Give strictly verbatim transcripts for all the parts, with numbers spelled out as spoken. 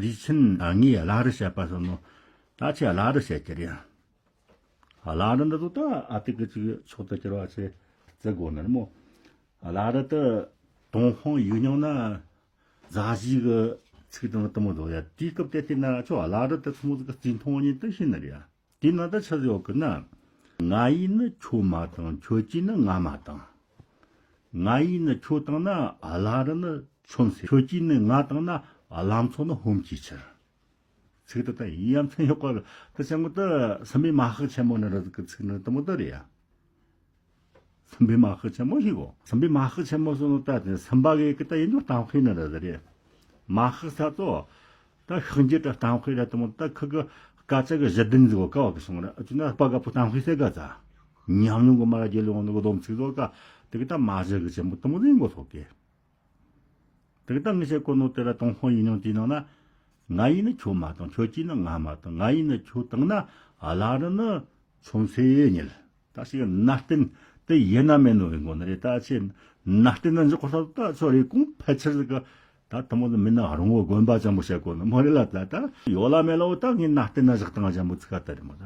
རིས་ཆེན་ངས་བླ་རི་བཤད་པ་སོགས་ནོ། ད་ཆེ་བླ་རི་བཤད་ཀྱི་རེད། བླ་རི་འདི་ཚོ་ད་ཨ་ཏི་ཀི་ཅིག་མཆོག་ཏུ་གྱུར་བ་ཆེ་བརྩི་དགོས་ནི་རེད་མོ། བླ་རི་དེ་ཏུན་ཧོང་ཡིག་རྙིང་ན་ཟ་ཟིག་གི་ཚིག་དང་དུ་མོ་དོ་ཡ། དེའི་སྐབས་དེ་དེ་ན་ཆོ་བླ་རི་དེ་ཚོ་མོ་ཟིག་གི་རྩིས་མཐོང་ཉིད་དུ་ཤེས་ནི་རེད་ཡ། དེ་ན་ད་ཆི་ཟིག་ཡོད་གི་ན། ང་ཡིས་ནི་ཁྱོད་མ་བཏང་། ཁྱོད་ཀྱིས་ནི་ང་མ་བཏང་། ང་ཡིས་ནི་ཁྱོད་བཏང་ན་བླ་རི་ནི་ཆོམ་སེ། ཁྱོད་ཀྱིས་ནི་ང་བཏང་ན་བླ་མཚོ་ནི་ཧོམ་གྱིས་ཁྱེར། ཚིག་དེ་ད་ཡིན་ཡ་མཚན་ཡོད་ག་དེ་ཆེན་པོ་དེ་སུམ་པའི་མ་ཤག་ཆེན་མོ་ནི་རི་གི་ཚིག་ནི་དུ་མོ་དེ་རེད་ཡ། སུམ་པའི་མ་ཤག་ཆེན་མོ་ཞིག་གོ། སུམ་པའི་མ་ཤག་ཆེན་མོ་སོ་ནོ་ད་དེ་སུམ་པ་གི་གི་ད་ཡིན་འདུག་གཏམ་དཔེ་ནི་རི་དེ་རེད། མ་ཤག་ས་ཚོ་ད་ཤག་འགྱེད་ད་གཏམ་དཔེ་ར་དུ་མོ་ད་ཁི་གི་སྐད་ཆ་གི་གཞི་དོན་ཟིག་གོ་ག་བ་གི་སོང་ར་ཨ་ཅུ་ན་སྤ་ག་པུ་གཏམ་དཔེ་སེ་ག་ཚ། ཉམས་མྱོང་གི་མ་ར་རྒྱལ་ལོ་ནི་གི་སྡོམ་ཚིག་ཚོ་ག་དེ་གི་ད་མ་གཞི་གི་ཆེན་པོ་དུ་མོ་ཟིག་གོ་ཐོག་གི། དེ་གི་ད་ངས་བཤད་གོ་ནོ་དེ་ར་ཏུན་ཧོང་ཡིག་རྙིང་དེའི་ནང་ན། ང་ཡིས་ནི་ཁྱོད་མ་བཏང་། ཁྱོད་ཀྱིས་ནི་ང་མ་བཏང་། ང་ཡིས་ནི་ཁྱོད་བཏང་ན་བླ་རི་ནི་ཆོམ་སེ་ཉིལ། ད་ཞིག་ནང་བསྟན་དེ་ཡིན་ན་མེད་ནོ་ཡིན་གོ་ནི་རེད། ད་ཆེ་ནང་བསྟན་ན་འཇོག་གོ་ས་ད་ཆོ་རེ་གོང་ཕལ་ཆེར་ཟིག་གི་ད་དུ་མོ་ཟིག་མིན་ན་རང་ངོ་དགོན་པ་ཅན་པོ་བཤད་གོ་ནི་མོ་རེད་ལ། ད་ད་ཡོད་ལ་མེད་ལ་འོ་ད་ངས་ནང་བསྟན་ན་བཞག་བཏང་ཅན་པོ་ཚིག་ག་ད་རེད་མོ་ད།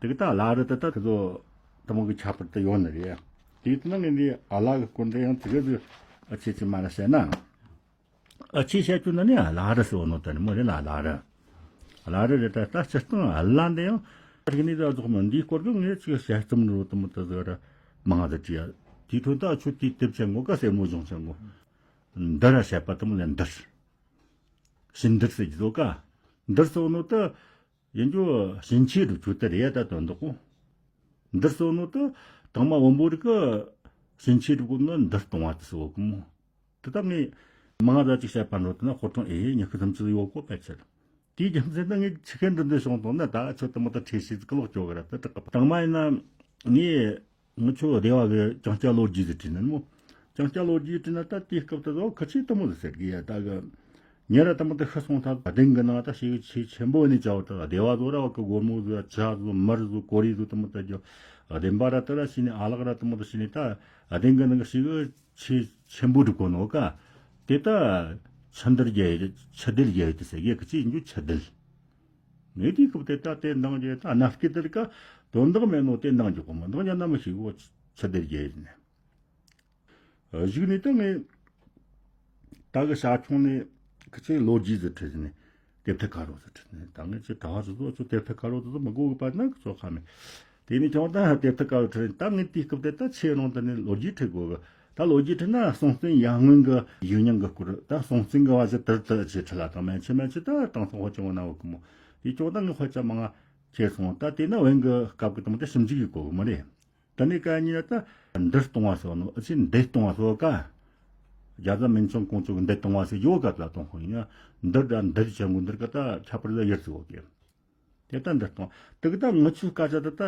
དེ་གི་ད་བླ་རི་དེ་ད་ཁི་ཚོ་དུ་མོ་གི་ཁྱད་པར་དུ་ཡོད་ནི་རེད། དེ་གི་ད་ན་ངས་འདི་ཨ་ལ་གི་སྐོར་འདི་ཡང་དེ་གི་ཨ་ཆེ་ཆེ་མ་ར་བཤད་ན། ཨ་ཆེ་བཤད་རྒྱུ་ན་ནི་ཨ་ལ་རི་སོ་ནོ་དེ་ནི་མོ་རེད་ལ། ཨ་ལ་རི། ཨ་ལ་རི་རེད། ད་ད་སྤྱིར་བཏང་ཨ་ལ་འདི་ཡང་རིག་གནས་ད་རྫོགས་མ་འདིའི་སྐོར་གི་ངས་ཅིག་དཔྱད་རྩོམ་རུ་དུ་མོ་དུ་ཟེར་ར་མང་ཟེར་བྲིས་ཡ། དེའི་ཁྲོད་ད་ཆོ་དེའི་དེབ་ཆེན་མོ་ཀ་སེར་མོ་གཞུང་ཆེན་མོ། འདི་ར་བཤད་པ་དུ་མོ་ལ་འདིར། ཕྱི་འདིར་ཟེར་གྱི་ཟོ་ཀ། འདིར་སོ་ནོ་ད། ཡིན་རྒྱུ་ཕྱིན་ཆད་སྒྲུབ་རྒྱུ་དེ་རེད་ད་དོན་དག་གོ། འདིར་སོ་ནོ་ད་དང་མ་བོན་པོ་རིག་གི་ཕྱིན་ཆད་སྒྲུབ་གོ་ན་འདིར་གཏོང་བ་དེ་སོ་གི་མོ། དེ་ད་ངས་མང་ང་ཟ་ཅིག་བཤད་པ་འགྲོ་དེ་ན་ཧོ་ཀྲང་ཨེ་ཉི་ཁུ་ཙམ་ཅི་ཡོད་གོ་ཕལ་ཆེར། དེའི་རྒྱུ་མཚན་ད་ངས་ཆི་ཁན་འདི་འདི་བྱུང་དང་ན་ད་ཆོ་དེ་མོ་ད་ཁྲེ་ཤི་ཀི་ལོག་ཅོ་གི་ར་ད་དྲག་གི་དང་མ་ཡིན་ན་ངས། ངི་ཆོ་སྡེ་བ་གི་ཅང་སྐྱ་ལོ་རྒྱུས་ཟེར་བྲིས་ནི་མོ། ཅང་སྐྱ་ལོ་རྒྱུས་བྲིས་ན་ད་དེའི་སྐབས་དུ་ཟོ་ཁི་ཆི་དུ་མོ་ཟེར་གི་ཡ་ད་གི། ཉེ་ར་དུ་མོ་དུ་ཤི་སོང་ཐ་གདན་གི་ནང་ད་ཤི་གི་ཆེ་ཆེན་པོ་ནི་ཅའོ་ད་སྡེ་བ་ཟོ་ར་བ་གི་སྒོར་མོ་ཟོ་ཡ་ཆ་ཟོ་མར་ཟོ་གོ་རི་ཟོ་དུ་མོ་ད་རྒྱོ། གདན་པ་ར་དུ་ར་ཤི་ནི་ཨ་ལག་ར་དུ་མོ་དུ་ཤི་ནི་ད་གདན་གི་ནང་གི་ཤི་གི་ཆེ་ཆེན་པོ་འགྲིག་གོ་ནོ་ཀ། དེ་ད་ཆི་འདིར་རྒྱ་ཡི་ཆི་དིལ་རྒྱ་ཡི་དུ་ཟེར་གི་ཁི་ཆི་ཡིན་རྒྱུ་ཆི་དིལ། ངས་དེའི་སྐབས་དེ་ད་དེ་འདང་རྒྱུ་ད་ན་སྐད་དེར་ཀ་དོན་དག་མེད་ནོ་དེ་འདང་རྒྱུ་གོ་མ་འདང་རྒྱུ་ན་མི་ཤེས་གོ་ཆི་དེར་རྒྱུ་ཡིན་ནས། གཞུག་ནས་ད་ངས་ད་གི་ཤ་ཆུང་ནས་ཁི་ཆེ་ལོ་རྒྱུས་ཟིག་ཁྲིད་ནས་དེབ་ཐེར་ཁ་རོ་ཟིག་ཁྲིད་ནས་ད་ངས་ཆི་གྲྭ་བ་ཟིག་ཚོ་ཆུ་དེབ་ཐེར་ཁ་རོ་ཟིག་མི་དགོ་གི་པ་ན་གི་ཚོ་ཁ་མེད། དེ་ནས་ཀྱང་ད་དེབ་ཐེར་ཁ་རོ་ཁྲིད་ནས་ད་ངས་དེའི་སྐབས་དེ་ད་ཆེ་རུང་དེ་ནས་ལོ་རྒྱུས་ཁྲིད་དགོ་གི། ད་ལོ་རྒྱུས་ཁྲིད་ན་སྲོང་བཙན་ཡར་སྔོན་གི་ཡིག་རྙིང་གི་སྐོར་ད་སྲོང་བཙན་གི་བ་ཞིག་དིར་དུ་ཆེ་ཁྲིད་ལ་དང་མན་ཆེ་མན་ཆེ་ད་དྲང་སྲོང་ཧོ་ཅང་བོ་ན་བོ་གི་མོ། དེ་ཅོག་ད་ངི་ཧོ་ཅང་མང་ང་ཁྱེར་སོང་ད་དེ་ན་བན་གི་སྐབས་གི་དང་ད་ཞིབ་འཇུག་གི་གོ་གི་མ་རེད། ད་ནི་ག་ཉི་ད་འདིར་གཏོང་བ་སོགས་ནོ་ཨ་ཅེ་འདི་གཏོང་བ་སོགས་ཀ། རྒྱ་བཟའ་མིན་ཆུང་ཀོང་ཅོག་འདི་གཏོང་བ་སོགས་ཡོད་ག་ད་གཏོང་ཧོ་ཡིན་ན་འདིར་ད་འདིར་ཅང་གོ་འདིར་ག་ད་ཁྱད་པར་ལ་ཡར་ཚུགས་གོ་གི། དེ་ལྟར་འདིར་གཏོང་། དེ་གི་ད་ངི་ཆོའི་སྐད་ཆ་དེ་ད་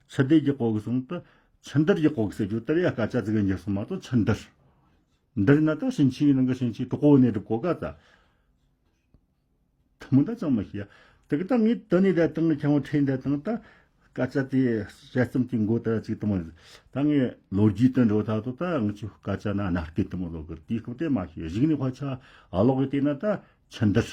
ཆི་སྡེ་རྒྱག་གོ་གི་སོང་ད་ཆི་འདིར་རྒྱག་གོ་གི་ཟེར་རྒྱུ་དེར་ཡ་སྐད་ཆ་ཟིག་གི་འགྱུར་སོང་མ་གཏོགས་ཆི་འདིར། འདིར་ན་ད་ཕྱིན་ཆད་ནང་གི་ཕྱིན་ཆད་གྲོགས་པོ་ནས་སྒྲུབ་གོ་ག་ད། ཐུ་མི་ད་ཅང་མི་ཤེས་ཡ། དེ་གི་ད་ངས་དེ་ནས་ད་དང་ངི་ཁྱང་བ་ཁྲེན་ད་དང་ད་སྐད་ཆ་དེ་དཔྱད་རྩོམ་དེ་མགོ་ད་ཅིག་ད་མ་ད་ངས་ལོ་རྒྱུས་དེ་འགྲོ་ད་དོ་ད་ངི་ཆོའི་སྐད་ཆ་ན་ན་སྐད་དེ་མོ་ལོ་གི་དེའི་སྐབས་དེ་མ་ཤེས་གཞུག་ནས་ཧོ་ཆ་ཨ་ལོག་གི་དེ་ན་ད་ཆི་འདིར།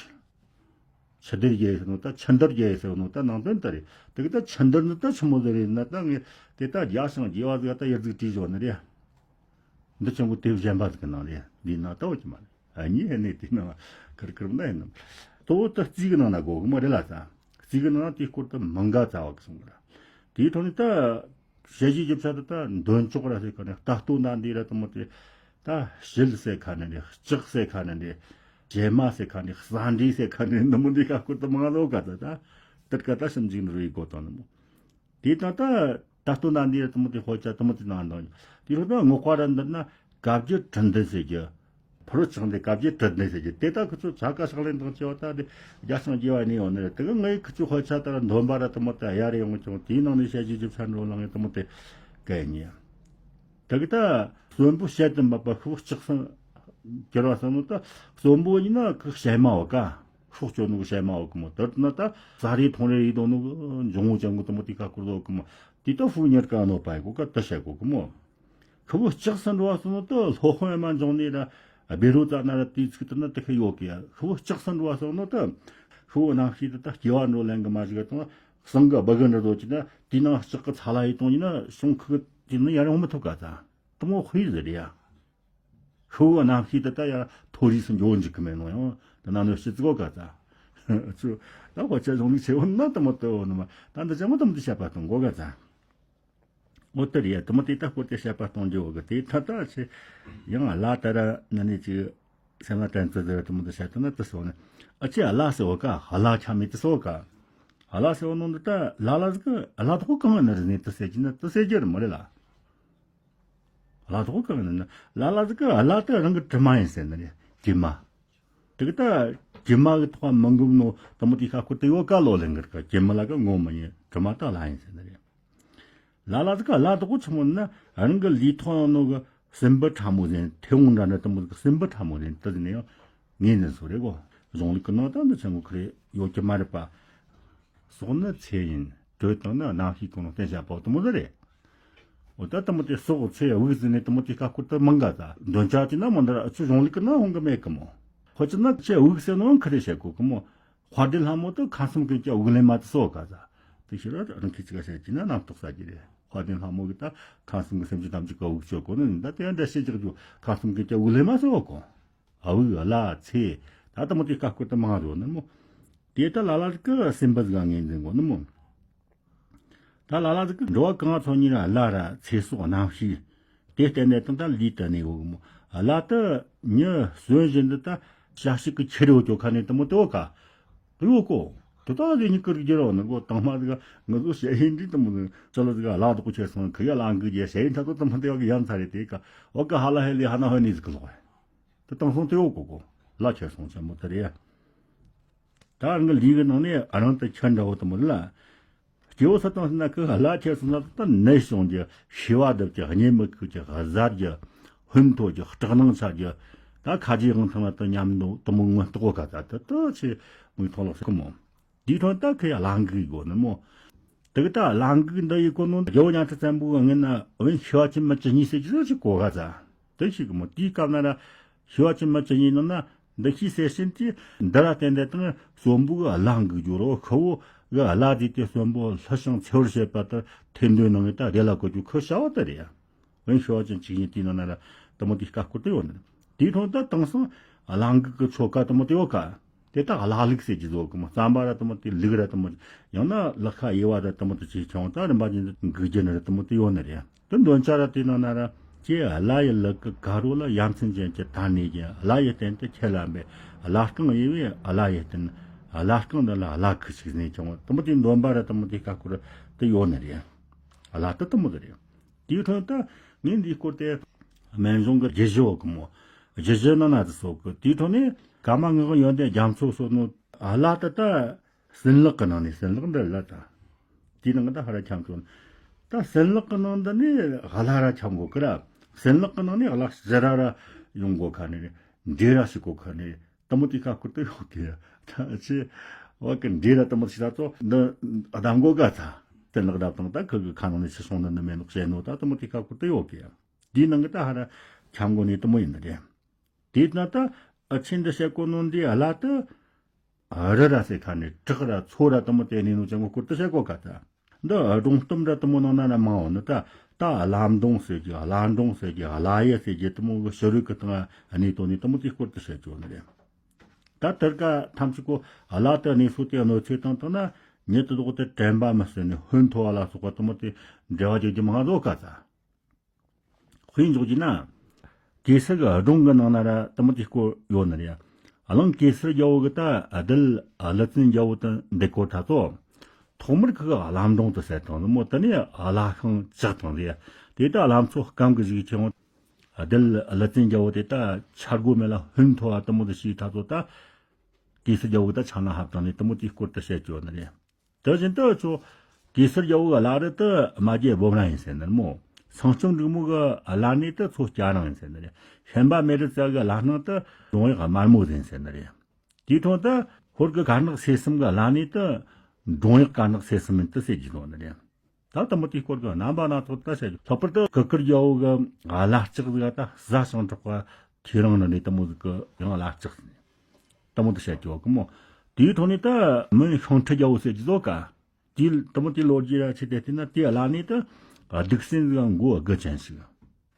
ཆི་འདིར་རྒྱལ་ཡོད་ཟེར་ནོ་ད་ཆི་འདིར་རྒྱལ་ཡོད་ཟེར་ནོ་ད་ནང་དོན་ད་རེད། དེ་གི་ད་ཆི་འདིར་ནི་ད་ཆི་མོ་ཟེར་རེད་ན་ད་ངས་དེ་ད་རྒྱ་ཞང་རྒྱལ་བ་ཟིག་ད་ཡར་ཟིག་བྲིས་བཞག་ནི་རེད། འདི་ཆེན་པོ་དེབ་གཞན་པ་ཟིག་གི་ནང་རེད་འདིའི་ནང་ལྟ་བུ་ཅི་མ་རེད། ཨ་ནི་ཧེ་ནས་དེ་ནང་ཁིར་ཁིར་ན་ཡིན་ནམ། གཙོ་བོ་ད་རྩིས་གི་ནང་ན་གོ་གི་མ་རེད་ལ་ད། རྩིས་གི་ནང་དེའི་སྐོར་དུ་མི་འགའ་རྩ་བ་གི་གསུང་གི་ར། དེའི་ཐོག་ནས་ད་ཞལ་བཞེས་རྒྱུ་ཆ་དུ་ད་འདོན་ཅོག་ར་ཟེར་ག་ནས་ལྟ་སྟོད་ན་འདི་ར་དུ་མོ་དེ་ད་ཞིལ་ཟེར་ག་ནས་རེད། ལྕགས་ཟེར་ག་ནས་རེད། བྱེ་མ་ཟེར་ག་ནས་ཟ་འདྲེ་ཟེར་ག་ནས་ནུ་མོ་འདི་ག་སྐོར་དུ་མང་ལོ་ག་ད་ད་དེར་ག་ད་ཞིབ་འཇུག་ནི་རུ་ཡི་གོ་དང་ནུ་མོ། དེ་དང་ད་ད་ལྟོ་ན་འདི་དུ་མོ་དེ་ཧོ་ཅ་དུ་མོ་དེ་ནང་དང་དེ་ལྷོད་ན་ངོ་ཁ་ར་འདིར་ན་བཀའ་བརྒྱུད་དྲི་འདོན་ཟེར་རྒྱུ། ཕུ་རུ་ཆགས་འདི་བཀའ་བརྒྱུད་དྲི་འདོན་ཟེར་རྒྱུ་དེ་ད་ཁུ་ཚོ་ཚ་ཀ་ཤག་ལེན་དང་བཅས་པ་ད་དེ་རྒྱ་སང་རྒྱས་པ་ནི་ཡོང་ནི་རེད། དེ་གི་ངའི་ཁུ་ཚོ་ཧོ་ཅ་ད་ར་འདོན་པ་ར་དུ་མོ་དེ་ཡར་ཡོང་ཀྱང་དེའི་ནང་ནས་བཤད་རྒྱུ་རྒྱུ་ཚ་འགྲོ་ལངས་དུ་མོ་དེ་གལ་ཉེ། དེ་གི་ད་གསོན་པོ་བཤད་དུ་མ་པ་ཤུགས་ལྕགས་སང་གྱུར་བ་སང་ནོ་ད་གསོན་པོ་ཡིན་ན་ཁུ་ཤད་མ་བ་ཀ་ཤོག་ཅོ་ནུ་ཤད་མ་བ་ཀི་མོ་དར་ན་ད་ས་རི་ཐོང་རེ་ཡི་དོ་ནུ་འབྱུང་བོ་ཅན་གུ་དུ་མོ་ཏི་ཀ་ཀུར་དོ་ཀི་མོ་ཏི་ཏོ་ཧྥུ་ཉེར་ཀ་ནོ་པའི་གོ་ཀ་ཏི་ཤད་གོ་ཀི་མོ་ཁུ་བོ་ལྕགས་སང་འགྲོ་བ་སང་ནོ་ད་ལྷོ་ཧོ་ཡ་མ་འབྱུང་ནི་ད་ སྦེ་རོ་ཙ་ན་ར་དུས་ཚིགས་དུ་ན་དེ་ཁ་ཡོད་གི་ཡ། ཤོ་ལྕགས་སུ་འགྲོ་བ་སོང་ནོ་ད། ཤོ་རྣམ་ཤེས་དེ་ད་སྐྱེ་བ་འགྲོ་ལེན་གི་མ་ཞིག་ག་དང་། སང་གི་སྦུ་གི་འདྲ་དོ་ཅི་ན་དེའི་ནང་ལྕགས་གི་ཚ་ལ་ཡི་དང་ཡིན་ན་ཤོང་ཁུ་དེ་ནི་ཡར་ཡོང་མི་ཐུབ་ག་ད། དེ་མོ་དཔེ་ཟེར་ཡ། ཤོ་རྣམ་ཤེས་དེ་ད་ཡ་མཐོ་རིས་སུ་འགྱོ་འཇུག་གི་མེད་ནོ་ཡང་དེ་ན་ནོ་ཤི་ཙི་གོ་ག་ད། ཚུ་ད་ཁོ་ཆ་གཞུང་ལུགས་ཆེ་བོ་ན་དེ་མོ་དེ་བོ་ནི་མ་ད་འདི་ཅང་མོ་དེ་མོ་དེ་བཤད་པ་གཏོང་གོ་ག་ད། འོ་དེ་རེད་ཡ། དེ་མོ་དེ་ལྟ་སྐོར་དེ་བཤད་པ་གཏོང་རྒྱུ་འོ་གི་དེ་ད་ད་ཆེ། ཡང་བླ་དེ་ར་ན་ནི་ཅིག་སེམས་ལ་དྲན་ཚུལ་ཟེར་བ་དེ་མོ་དེ་བཤད་དེ་ན་དེ་སོ་ནི། ཨ་ཅེ་བླ་ཟེར་བ་ཀ་བླ་ཆ་མེད་དེ་སོ་ཀ། བླ་ཟེར་བ་ནང་དུ་ད་བླ་བླ་ཟིག་གི་བླ་དོག་གང་ནི་རེད་ནི་དེ་ཟེར་གྱི་ན་དེ་ཟེར་རྒྱུ་རེད་མ་རེད་ལ། བླ་དོག་གང་ནི་ན་བླ་བླ་ཟིག་གི་བླ་དེ་རང་གི་དྲི་མ་ཡིན་ཟེར་ནི་རེད་དྲི་མ། དེ་གི་ད་དྲི་མ་གི་ཐོག་མི་འགུམ་ནོ་དེ་མོ་དེ་ཁ་སྐོར་དེ་ཡོད་ཀ་ལོ་ལེན་གི་ར་ཀ་དྲི་མ་ལ་ཀ་ངོ་མི་ཉན་དྲི་མ་ད་བླ་ཡིན་ཟེར་ནི་རེད། ལ་ལ་ཟིག་ག་ལ་དོག་ཆི་མོ་ན་རང་གི་ལུས་ཐོག་ནང་གི་སྲིན་འབུ་ཕྲ་མོ་ཟིན་ཐེ་བོང་འདྲ་འདྲ་དེ་མོ་ཟིག་སྲིན་འབུ་ཕྲ་མོ་ཟིན་དེ་ཟིན་ཡང་ངོས་འཛིན་སོ་རེད་གོ། གཞུང་ལུགས་ཀྱི་ནང་དང་འདི་ཆེན་པོ་ཁི་རེ་ཡོད་ཀྱི་མ་རེད་པ། སྲོག་ནི་ཚེ་ཡིན། དྲོད་དང་ནི་རྣམ་ཤེས་ཀུན་ལ་བརྟེན་བྱ་བ་དེ་མོ་ཟིག་རེད། འོ་ད་དེ་མོ་དེ་སྲོག་ཚེ་དབུགས་ཟིན་ནས་དེ་མོ་དེ་དཀའ་ཁུར་དུ་མང་ག་ད་འདོན་ཆ་དེ་ན་མོ་འདི་ར་ཨ་ཆུ་གཞུང་ལུགས་ཀྱི་ནང་ཧོང་གི་མེད་གི་མོ། ཁོ་ཅི་ན་ཚེ་དབུགས་ཟེར་ནོ་ཁི་རེ་བཤད་གོ་གི་མོ། དཔལ་ལྡན་ལྷ་མོ་དེ་ཁམས་གསུམ་ཀུན་གྱི་དབུགས་ལེན་མ་དེ་སོ་ག་ཟ། དེ་ཕྱིར་རང་གིས་ཅི་ག་བཤད་ཀྱི་ན་རྣམ་རྟོག་ཟ་གི་རེད། དཔལ་ལྡན་ལྷ་མོ་གི་ད་ཁམས་གསུམ་གྱི་སེམས་ཅན་ཐམས་ཅད་ཀྱི་དབུགས་གཅོད་གོ་ནི་ད་དེ་འདྲ་བཤད་ཀྱི་རྒྱུ་ཁམས་གསུམ་ཀུན་གྱི་དབུགས་ལེན་མ་སོ་གོ། དབུགས་ལ་ཚེ་ད་དེ་མོ་དེ་དཀའ་སྐོར་དུ་མང་རོ་ནི་མོ། དེ་ད་ལ་ལ་ཟིག་གི་སེམས་པ་ཟིག་ངོས་འཛིན་གོ་ནི་མོ། ད་ལ་ལ་ཟིག་གི་འགྲོ་བ་གང་ཚོ་ཉིད་ལ་བླ་ར་ཚེ་སྲོག་རྣམ་ཤེས། དེ་བརྟེན་ནས་དང་ད་ལུས་དུ་གནས་འོ་མོ། བླ་དེ་མྱི་གསོན་བཞིན་དུ་ད་བྱ་ཞིག་གི་ཁྱེར་ཡོད་ཅོ་ཁ་ནས་དེ་མོ་དེ་འོ་ཀ། དེ་ཡོད་གོ། དེ་ད་ལས་ཉིད་ཀིར་རྒྱུ་རོ་ནི་གོ་དང་མ་ཟིག་ང་ཚོ་བཤད་ཡིན་འདི་དེ་མོ་ནི་ཅི་ལ་ཟིག་བླ་དོག་ཁྱེར་སོང་ཁི་ཡ་བླ་འགུལ་རྒྱ་བཤད་ཡིན་ད་དོ་དེ་མོ་དེ་ཡོད་གི་ཡང་ཚ་རེད་དེ་ཀ་འོ་ཀ་ཧ་ལ་ཧེ་ལི་ཧ་ན་ཧོ་ནི་ཟིག་གི་ལོག་དེ་དང་སོང་དེ་ཡོད་གོ་གོ་བླ་ཁྱེར་སོང་ཆེན་མོ་དེ་རེད་ཡ། ད་རང་གི་ལུས་ཀྱི་ནང་ནས་རང་དུ་ཁྱེར་འདྲ་བོ་དེ་མོ་ལ། སྐྱེ་བོ་སུ་དང་ཟེར་ན་ཁོས་བླ་ཁྱེར་སོང་ན་ད་ནད་བྱུང་རྒྱུ་ཤི་བ་བརྡབ་ཀྱི་གཉེན་མི་ཁུག་ཀྱི་གཟར་རྒྱུ་ཧོན་ཐོ་རྒྱུ་སྐྲག་སྣང་ཆགས་རྒྱུ་ད་ཁ་རྗེ་དབང་ཐང་ལ་ད་ཉམས་འདུག་དེ་མོ་སྔོན་རྟོགས་ག་ད་ད་ད་ཆེ་མིག་མཐོང་ལག་ཟིག་གི་མོ། དེའི་འཕྲོ་ད་ཁོས་བླ་འགུག་དགོས་ནི་མོ། དེ་གི་ད་བླ་འགུག་འདི་ཡི་གོ་ནོ་རྒྱལ་བོ་ཉང་ཁྲི་བཙན་པོ་གི་ངན་ན་འོན་ཤི་བ་ཅན་མི་ཅི་གཉིས་སྲིད་ཀྱི་ཟིག་ཅིག་གོ་ག་ད། དེ་ཞིག་གི་མོ་དེའི་སྐབས་ན་ར་ཤི་བ་ཅན་མི་ཅི་གཉིས་ནང་ན་འདི་ཤི་ཟེར་ཕྱིན་གྱི་འདི་ར་བརྟེན་ཏེ་དང་གསོན་པོ་གི་བླ་འགུག་རྒྱུ་རོ་ཁོ་བོ་གི་བླ་དེ་དེ་གསོན་པོ་ལྷུ་ཞིང་ཚེ་བར་བྱེད་པ་ལྟར་ཐེར་འདོན་གནང་ངེ་ད་རེ་ལ་གོ་རྒྱུ་ཁོ་བྱ་བ་དེ་རེད་ཡ། འོན་ཤི་བ་ཅན་གཅིག་གཉིས་དེའི་ནང་ན་ར་དེ་མོ་དེའི་དཀའ་སྐོར་དེ་ཡོད་ནི། དེའི་འཕྲོ་ད་དེང་སང་བླ་འགུག་གི་ཆོ་ག་དེ་མོ་དེ་ཡོད་ཀ། དེ་ད་བླ་ལུག་ཟེར་གྱི་བཟོ་གི་མོ་རྩམ་པ་ར་དེ་མོ་དེ་ལུག་ར་དེ་མོ་ཡང་ན་ལག་ཁ་དབྱེ་བ་ར་དེ་མོ་དེ་ཅིག་ཆང་ད་རིམ་པ་ཅན་དུ་འགུག་རྒྱུ་ནི་ར་དེ་མོ་དེ་ཡོད་ནི་རེད། དེ་འདོན་ཆ་ར་དེ་ནང་ན་ར་ཀྱེ་བླ་ཡི་ལུག་གི་དཀར་རོ་ལ་ཡ་མཚན་ཅན་གྱི་ད་ནས་ཀྱི་བླ་ཡི་རྟེན་དུ་ཁྱེད་ལ་འབད་བླ་རྐང་དབྱེ་བས་བླ་ཡི་རྟེན་བླ་རྐང་འདི་ལ་བླ་ཁུ་ཞིག་ནས་ཀྱང་དེ་མོ་དེ་འདོན་པ་ར་དེ་མོ་དེ་དཀའ་སྐོར་དེ་ཡོད་ནི་རེད། བླ་དེ་དེ་མོ་དེ་རེད། དེའི་འཕྲོ་ད་ངས་འདིའི་སྐོར་དེ་སྨན་གཞུང་གི་རྒྱུད་བཞི་བོ་གི་མོ། རྒྱུད་བཞི་ནང་ན་དེ་སོགས་གི་དེའི་འཕྲོ་ནས་ཀརྨ་ངག་དབང་ཡོན་ཏན་རྒྱ་མཚོ་སོགས་ནོ་བླ་དེ་ད་སྲིན་ལག་གི་ནང་ནས་སྲིན་ལག་འདི་ལ་ད། དེའི་ནང་གི་ད་ཧ་ར་འཁྱམ་ཆོག་ད་སྲིན་ལག་གི་ནང་འདི་ནས་བླ་ར་འཁྱམ་དགོས་གི་ར། སྲིན་ལག་གི་ནང་ནས་བླ་ཞི་ར་ར་ཡོང་དགོས་ཁ་ནས་འདྲེ་ར་ཞིག་དགོས་ཁ་ནས། དེ་མོ་དེ་ཁ་ཁུར་དུ་ཡོད་གི། ད་ཅི་བ་གི་འདྲེ་ར་དེ་མོ་ཞིག་ད་ཚོ་འདི་ཨ་དམ་གོ་ག་ཚ་དེ་ལག་བརྡབ་དང་ད་ཁུ་གི་ཁ་ནང་ནས་ཕྱི་སོང་ནི་འདི་མེད་ནོ་བཤད་ནོ་ད་དེ་མོ་དེ་ཁ་ཁུར་དུ་ཡོད་གི། དེའི་ནང་གི་ད་ཧ་ར་འཁྱམ་གོ་ནི་དེ་མོ་ཡིན་ནི་རེད། དེས་ན་ད་ཨ་ཆེན་འདི་བཤད་གོ་ནོ་འདི་ཨ་ལ་ད་རི་ར་ཟེར་ཁ་ནས་བྲག་ར་མཚོ་ར་དེ་མོ་དེ་ནས་ནོ་ཅང་གོ་ཁུར་དུ་བཤད་གོ་ག་ད། འདི་སྒྲུང་གཏམ་འདྲ་དེ་མོ་ནང་ན་ན་མང་བ་ནི་ད་ད་བླ་འབྲོང་ཟེར་གི་བླ་འབྲོང་ཟེར་གི་བླ་ཡུལ་ཟེར་གི་དེ་མོ་གི་ཕྱི་རོལ་གི་སྟེང་གནས་དོན་ནི་དེ་མོ་དེའི་སྐོར་དུ་བཤད་ཆོག་ནི་རེད། ད་དེར་ཀ་ཐམས་ཅད་ཀོ་བླ་དེ་གནས་སོ་དེ་གནོད་འཚེ་བཏང་བཏང་ན་ཉིད་དུ་ལྡོག་སྟེ་དྲན་པ་མི་སྲིད་ནས་ཧོན་ཐོ་བ་ལ་སོགས་པ་དེ་མོ་དེ་འབྲེལ་བ་རྒྱག་རྒྱུ་མང་བཟོ་ག་ད། དཔེ་འཇོག་རྒྱུ་ན། གེ་སར་གི་སྒྲུང་གི་ནང་ན་ར་དེ་མོ་དེའི་སྐོར་ཡོད་ནི་རེད། གླིང་གེ་སར་རྒྱལ་པོ་གི་ད་རྡུལ་ཀླུ་བཙན་རྒྱལ་པོ་དང་འདི་སྐོར་ད་ཚོ། ཐོག་མར་ཁོ་གི་བླ་འབྲོང་དུ་བསད་བཏང་ནི་མོ་དེ་ནས་བླ་ཤིང་བཅག་བཏང་རེད། དེ་ད་བླ་མཚོ་སྐམ་གི་བཞུགས་ཀྱང་། རྡུལ་ཀླུ་བཙན་རྒྱལ་པོ་དེ་ད་ཆ་སྒོ་མེད་ལ་ཧོན་ཐོ་བ་དེ་མོ་དེ་ཞིག་ད་ཚོ་ད། གེ་སར་རྒྱལ་པོ་གི་ད་ཆ་ན་ཧབ་བཏང་ནས་དེ་མོ་དེའི་སྐོར་དུ་བཤད་ཆོག་ནི་རེད། དེ་བཞིན་དུ་ཆོ་གེ་སར་རྒྱལ་པོ་གི་བླ་རི་དུ་རྨ་རྒྱལ་སྦོམ་ར་ཡིན་ཟེར་ནི་མོ། སྲང་སྐྱོང་འབྲུག་མོ་གི་བླ་ནི་དུ་མཚོ་སྐྱ་རིང་ཡིན་ཟེར་ནི་རེད། ཤན་པ་མེ་རི་ཙ་གི་བླ་སྣང་དུ་ལུང་གཡག་དམར་མོ་ཡིན་ཟེར་ནི་རེད། དེའི་འཕྲོ་དུ་ཧོར་གི་དཀར་ནག་སེ་གསུམ་གི་བླ་ནི་དུ་འབྲོང་གཡག་དཀར་ནག་སེ་གསུམ་ཡིན་དུ་ཟེར་གྱི་འདུག་ནི་རེད། ད་དེ་མོ་དེའི་སྐོར་གི་རྣམ་པ་སྣ་ཚོགས་ད་བཤད་རྒྱུ། ལྷག་པར་དུ་གུ་གུལ་རྒྱལ་པོ་གི་བླ་ལྕགས་ཟིག་ད་བཟའ་ཞིང་འཕྲོག་པ། ཁྱེད་རང་ནི་ནི་དེ་མོ་ཟིག་གི་ཡང་ལ་ལྕགས་ཟིན། དེ་མོ་དེ་བཤད་ཀྱི་ཡོད་གི་མོ། དེའི་ཐོག་ནས་ད་མོན་ཤིང་ཁྲི་རྒྱལ་པོ་ཟེར་གྱི་ཟོ་ག། དེའི་དེ་མོ་དེའི་ལོ་རྒྱུས་ར་ཆེ་དེ་བལྟས་ན་དེའི་བླ་ནས་ད་སྡིག་སྲིན་ཟིག་མགོ་དགུ་ཅན་ཞིག།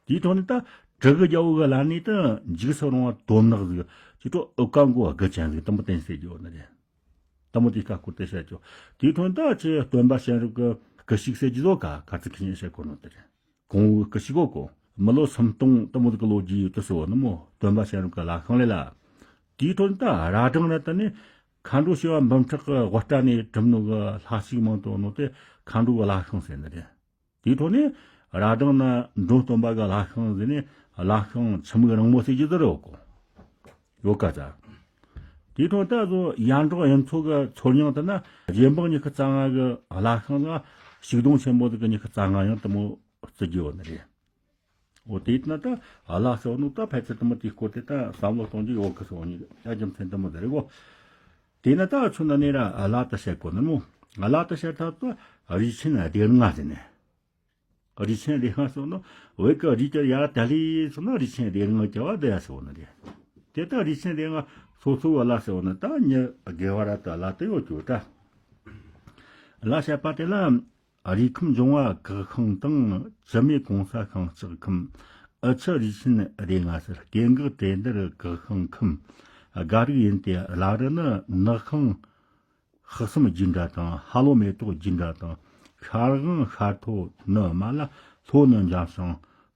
དེའི་ཐོག་ནས་ད་གྲི་གུ་རྒྱལ་པོ་གི་བླ་ནས་ད་འཇིགས་སུ་རུང་བ་དོན་ནག་ཟིག་ཅི་ཏོ་ཨུ་ཀ་མགོ་དགུ་ཅན་ཟིག་དེ་མོ་བསྟན་ཟེར་གྱི་ཡོད་ནི་རེད། དེ་མོ་དེའི་ཁ་སྐོར་དེ་བཤད་ཀྱི་ཡོད། དེའི་ཐོག་ནས་ད་ཆེ་སྟོན་པ་གཤེན་རབ་ཀྱི་སྐུ་གཤེགས་ཟེར་གྱི་ཟོ་ག་ག་ཚིག་ཁྱི་ཉན་བཤད་གོ་ནོ་དེ་རེད། གོང་བུ་སྐུ་ཞིག་གོ་གོ། མི་ལོ་སུམ་སྟོང་དེ་མོ་ཟིག་གི་ལོ་རྒྱུས་ཡོད་དུ་སོ་ནི་མོ་སྟོན་པ་གཤེན་རབ་ཀྱི་བླ་ཤིང་ལས་ལ། དེའི་ཐོག་ནས་ད་ར་སྦྲང་ར་ད་ནི་མཁའ་འགྲོ་བྱེ་བ་འབུམ་ཕྲག་གི་དབུ་སྐྲ་ནས་གྲུབ་ནོ་གི་ལྷ་ཞིག་མང་དུ་ནོ་དེ་མཁའ་འགྲོ་གི་བླ་ཤིང་ཟེར་ནི་རེད། དེའི་ཐོག་ནས་ར་སྦྲང་ན་འགྲོ་སྟོན་པ་གི་བླ་ཤིང་ཟེར་ནས་བླ་ཤིང་ཆུ་མིག་རིང་མོ་ཟེར་གྱི་ཟེར་རོ་གོ། ཡོད་ཀ་ཙ། དེའི་ཐོག་ད་བཟོ་ཡར་འབྲོག་གཡུ་མཚོ་གི་མཚོ་རྙིང་དུ་ན་རྗེ་འབངས་ཉི་ཤུ་རྩ་ལྔ་གི་བླ་ཤིང་ལ་ཤིག་སྡོང་ཆེན་པོ་དེ་གི་ཉི་ཤུ་རྩ་ལྔ་ཡང་དེ་མོ་བརྩི་རྒྱུ་ཡོད་ནི་རེད། འོ་དེ་ཡིན་ན་ད་བླ་ཟེར་བ་ནོ་ད་ཕལ་ཆེར་དེ་མོ་དེའི་སྐོར་དེ་ད་བསམ་བློ་གཏོང་རྒྱུ་ཡོད་ཀི་སོ་ནི་ཡ་རྒྱུ་མཚན་དེ་མོ་དེ་རེད་གོ། དེ་ན་ད་ཆུ་ན་ནི་ར་བླ་ད་བཤད་གོ་ནི་མོ། བླ་ད་བཤད་ཐབས་ད་རིགས་ཆེན་སྡེ་ལྔ་ཟེར་ནས། རིགས་ཆེན་སྡེ་ལྔ་སོགས་ནི་བོད་ཀྱི་རིགས་ཀྱི་ཡ་དལ་ལས་སོགས་ན་རིགས་ཆེན་སྡེ་ལྔ་བྱ་བ་དེ་ཡ་སོགས་ནི་རེད། དེ་ལྟར་རིགས་ཆེན་སྡེ་ལྔ་སོ་སོ་བ་ལ་སོགས་ནི་ད་ཉི་དགེ་བ་ར་ད་ལ་དེ་ཡོད་ཀྱོ་ད། ལ་བཤད་པ་དེ་ལ་རིགས་ཁམས་འབྱུང་བ་གག་ཤིང་དང་བཅུད་མེད་གོང་ས་ཤིང་ལྕགས་ཁམས་ཨུ་ཆུ་རིགས་ཆེན་སྡེ་ལྔ་ཟེར་སྐྱེ་འགག་བྲལ་འདིར་གག་ཤིང་ཁམས། སྒ་རིགས་ཡིན་ཏེ་བླ་རི་ནི་ནག་ཤིང་ཧི་གསུམ་རྒྱུད་འདྲ་དང་ཧ་ལོ་མེ་ཏོག་རྒྱུད་འདྲ་དང་ཤར་དབང་ཤར་ཐོ་ནི་མ་ལ་ལྷོ་ནི་འཇམ་ཞིང་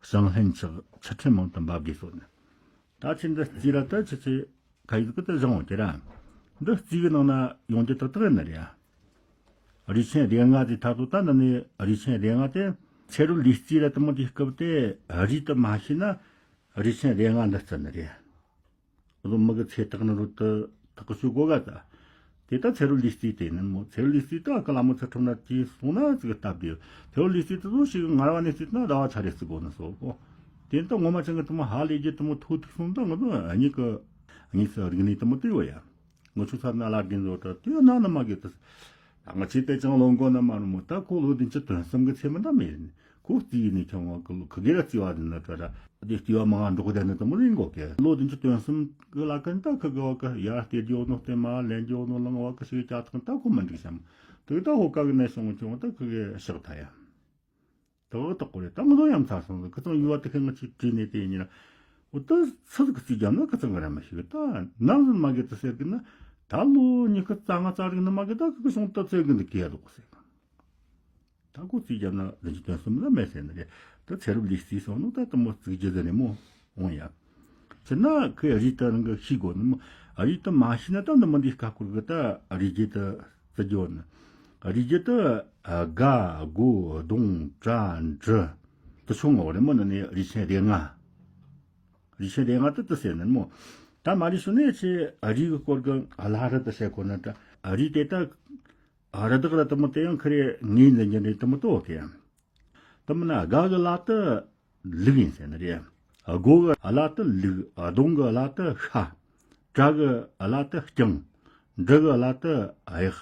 ཞིང་ལྷན་ཆགས་ཆུ་ཕྲན་མང་དུ་འབབ་དགོས་སོ་ནི། ད་ཆི་འདི་རྩིས་ར་ད་ཆི་ཆི་ཁ་ཡིག་ཀི་ད་བཞེངས་འོང་ཀྱི་ར། འདི་རྩིས་གི་ནང་ན་ཡོང་རྒྱུ་ཏག་ཏག་ཡིན་ནི་རེད་ཡ། རིགས་ཆེན་སྡེ་ལྔ་དེ་ད་དུ་ད་ནི་ནི་རིགས་ཆེན་སྡེ་ལྔ་དེ་ཚེ་རབས་ལུས་རྩིས་ར་དེ་མོ་དེ་སྐབས་དེ་རིགས་དུ་མ་ཤེས་ན་རིགས་ཆེན་སྡེ་ལྔ་འདི་རྩི་ནི་རེད། རུ་མི་གི་ཚེ་ཐག་ནི་རུ་དུ་ཐག་གི་ཤུ་གོ་ག་ད། དེ་ལྟ་ཚེ་རུ་ལུས་རྩིས་དེ་ནི་མོ་ཚེ་རུ་ལུས་རྩིས་ད་ཀ་ལ་མོ་ཚེ་ཁྲོམ་ན་དེ་སོང་ན་ཙི་གི་སྟབས་བདེ། ཚེ་རུ་ལུས་རྩིས་དེ་ཚོ་ཞིག་ངར་བ་ནས་རྩིས་ན་ཟླ་བ་ཆ་རེ་རྩི་གོ་ནི་སོ་གོ། དེ་ལྟ་ངོ་མ་ཅང་གི་དུ་མོ་ཧ་ལས་རྒྱུ་དུ་མོ་ཐུག་ཐུག་སོང་ད་ང་ཚོ་གཉིས་ཀི་གཉིས་སུ་རིག་གནས་དུ་མོ་དེ་ཡོད་ཡ། ངོ་ཆུ་ཚར་ན་ལ་རྒན་བཟོ་གྲ་དེ་ན་ནི་མ་གི་དུ། ང་ཆེ་དེ་ཅང་ལོ་འགོ་ན་མ་རུ་མོ་ད་ཁོ་ལོ་བདུན་ཅུ་དོན་གསུམ་གི་ཚེ་མི་འདྲ་མེད་ནི། ཁོ་རྩིས་ནས་ཁྱོད་ངོ་ཁུ་ཁུ་གེ་ར་རྩིས་བ་ཟིན་ན་ད་ར་དེ་རྩིས་བ་མང་འགྲོ་གི་ད་ནི་དུ་མོ་ལེན་གོ་གེ་ལོ་བདུན་ཅུ་དོན་གསུམ་གི་ལ་ཀན་ད་ཁུ་གེ་བ་ཀ་ཡར་སྟེར་རྒྱུ་ནོ་སྟེ་མ་ལེན་རྒྱུ་ནོ་ལང་བ་ཀ་ཞིག་ཅག་ཐང་ད་ཁོ་མི་འགྲིག་བྱམ། དུ་ད་ཧོ་ཀ་གི་ནས་སོང་ཁྱོད་ད་ཁུ་གེ་ཤག་ཐ་ཡ། དག་དག་གོ་རེ་ད་ང་ཚོ་ཡང་ཚ་སོང་ཟིག་ཁ་ཚང་ཡུ་བ་དེ་ཁ་ང་ཅིག་བྲིས་ནས་དེ་ཉིན་ར། འོ་ད་ཚ་ཟིག་རྩིས་རྒྱབ་ན་ཁ་ཚང་ག་ར་མ་ཤེས་གི་ད་ནང་ཟིན་མ་གི་ད་ཟེར་གི་ན་ད་ལོ་ཉི་ཤུ་རྩ་ལྔ་རྩ་རིག་ན་མ་གི་ད་ཁ་ཁ་སོང་ད་ཚོད་གི་འདི་གི་ཡ་དོ་གོ་ཟེར་གི། ད་ཁོ་རྩིས་རྒྱབ་ན་ལན་ཅི་དོན་གསུམ་ལ་མེད་ཟེར་ནི་རེད། ད་ཚེ་རབས་ལུས་རྩིས་སོང་ནོ་ད་ད་མོ་རྩིས་རྒྱུ་ཟེར་ནས་མོ་འོང་ཡ། ཅི་ན་ཁོས་རིགས་དེ་རང་གི་ཤེས་དགོས་ནི་མོ། རིགས་དེ་མ་ཤེས་ན་ད་འདི་མི་འདི་ཀ་ཀུར་གི་ད་རིགས་རྒྱུད་དེ་བརྩི་རྒྱུ་ནི། རིགས་རྒྱུད་དེ་སྒ་སྒོ་ལྡོང་གྲ་འབྲི་དེ་ཆུང་ངོ་རེ་མོ་ནི་ནི་རིགས་ཆེན་སྡེ་ལྔ། རིགས་ཆེན་སྡེ་ལྔ་དེ་དེ་ཟེར་ནི་མོ། ད་མ་རིགས་སུ་ནས་ཆེ་རིགས་གི་སྐོར་གི་བླ་རི་དེ་བཤད་གོ་ན་ད་རིགས་དེ་ད་རི་དྭགས་ར་དེ་མོ་དེ་ཡང་ཁི་རེ་ངོས་འཛིན་རྒྱུ་འདྲ་དེ་མོ་ཏོ་གི། དེ་མིན་ན་སྒ་གི་བླ་དེ་ལུག་ཡིན་ཟེར་ནི་རེད། སྒོ་གི་བླ་དེ་ལུག་ལྡོང་གི་བླ་དེ་ཤ། གྲ་གི་བླ་དེ་རྐྱང་། འབྲི་གི་བླ་དེ་གཡག་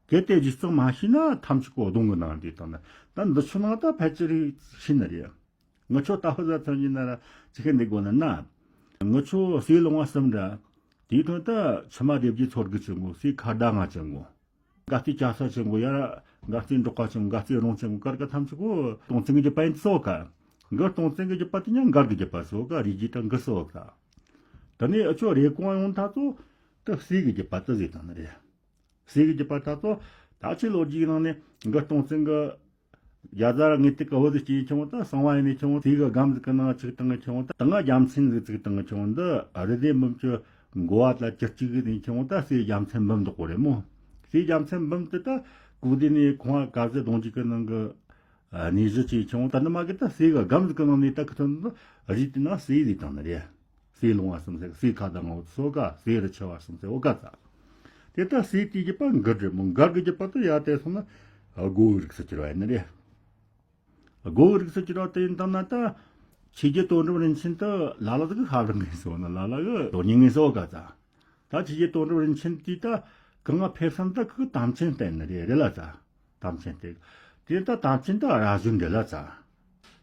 གལ་ཏེ་རིགས་གཙང་མ་ཤེས་ན་ཐམས་ཅད་ཀོ་གདོང་གི་ནང་དུ་བཏང་ན་ད་འདི་ཆུ་ནང་ད་ཕལ་ཆེར་ཤེས་ནི་རེད། ངི་ཆོ་ད་ཧུ་ཟ་ཚང་གི་ན་ར་ཅི་ཁེ་འདི་གོ་ན་ན། ངི་ཆོ་སེ་ལོང་བ་གསུམ་ར། དེའི་ཐོན་ད་ཕྱི་མ་སྡེབ་ཀྱི་ཚོར་གི་ཆེན་གོ་སེ་ཁ་ཟླ་ང་ཆེན་གོ་ག་ཚི་ཅ་ས་ཆེན་གོ་ཡ་ར་ག་ཚི་འབྲོག་པ་ཆེན་གོ་ག་ཚི་རོང་ཆེན་གོ་ཀར་ཀ་ཐམས་ཅད་གོ་སྟོང་ཚན་གི་རྒྱུད་པ་ཡིན་སོ་ཀ་གི་སྟོང་ཚན་གི་རྒྱུད་པ་དེ་ཉ་མགར་གི་རྒྱུད་པ་སོ་ཀ་རིགས་རྒྱུད་ད་མགར་སོ་ཀ་ད་ནི་ཨ་ཆོ་རེ་ཀོང་ཡོང་ཐ་ཚོ་ད་སེ་གི་རྒྱུད་པ་ད་ཟེ་དང་ནི་རེད། སེ་གི་རྒྱུད་པ་ད་ཚོ་ད་ཆི་ལོ་རྒྱུས་ནང་ནས་མགར་སྟོང་ཚན་གི་རྒྱ་ཟ་ར་ངེས་ཏིག་གི་བུ་ཟིག་སྐྱེས་ཁྱོང་ད་གསང་བ་ཡིན་ནས་ཁྱོང་སེ་གི་སྒམ་ཟིག་གི་ནང་ཆིག་བཏང་གི་ཁྱོང་ད་ང་རྒྱ་མཚན་ཟིག་ཚིག་བཏང་གི་ཁྱོང་འདི་རི་དེ་འབུམ་ཆུ་མགོ་བ་ད་ཅི་གཅིག་གི་ནས་ཁྱོང་ད་སེ་རྒྱ་མཚན་འབུམ་འདོག་གོ་རེད་མོ། སེ་རྒྱ་མཚན་འབུམ་དེ་ད་གུ་དེ་ནས་ཁོང་བ་ག་ཟེ་གདོང་གཅིག་གི་ནང་གི་གནས་གཞི་ཆེ་ཁྱོང་ད་ནི་མ་གི་ད་སེ་གི་སྒམ་ཟིག་གི་ནང་ནས་ད་གི་ཐོན་ད་རི་དེ་ན་སེ་ཟིག་བཏང་ནི་རེད། སེ་ལོང་བ་གསུམ་ཟེར་སེ་ཁ་དང་ངོ་སོ་ཀ་སེ་རི་ཆེ་བ་གསུམ་ཟེར་འོ་ཀ་ཙ། དེ་ལྟར་སེ་དེའི་རྒྱུད་པ་མགར་རེད་མོ། མགར་གི་རྒྱུད་པ་དུ་ཡ་དེ་སོང་ན་སྒོ་བོའི་རིགས་སུ་གྱུར་བ་ཡིན་ནི་རེད། སྒོ་བོའི་རིགས་སུ་གྱུར་བ་དེ་ཡིན་དང་ན་ད་ཆོས་རྒྱལ་དོན་གྲུབ་རིན་ཆེན་དུ་ལ་ལ་ཟིག་གི་ཁ་བར་ངེས་སོ་ན་ལ་ལ་གི་དོན་སྙིང་ངེས་སོ་ཀ་ཙ། ད་ཆོས་རྒྱལ་དོན་གྲུབ་རིན་ཆེན་དེ་ད་གང་ང་ཕེབས་སམ་ད་ཁུ་དམ་ཆེན་བསྟན་ནི་རེད་རེད་ལ་ཙ། དམ་ཆེན་དེ། དེ་ད་དམ་ཆེན་ད་ར་བཞིན་འདྲེ་ལ་ཙ།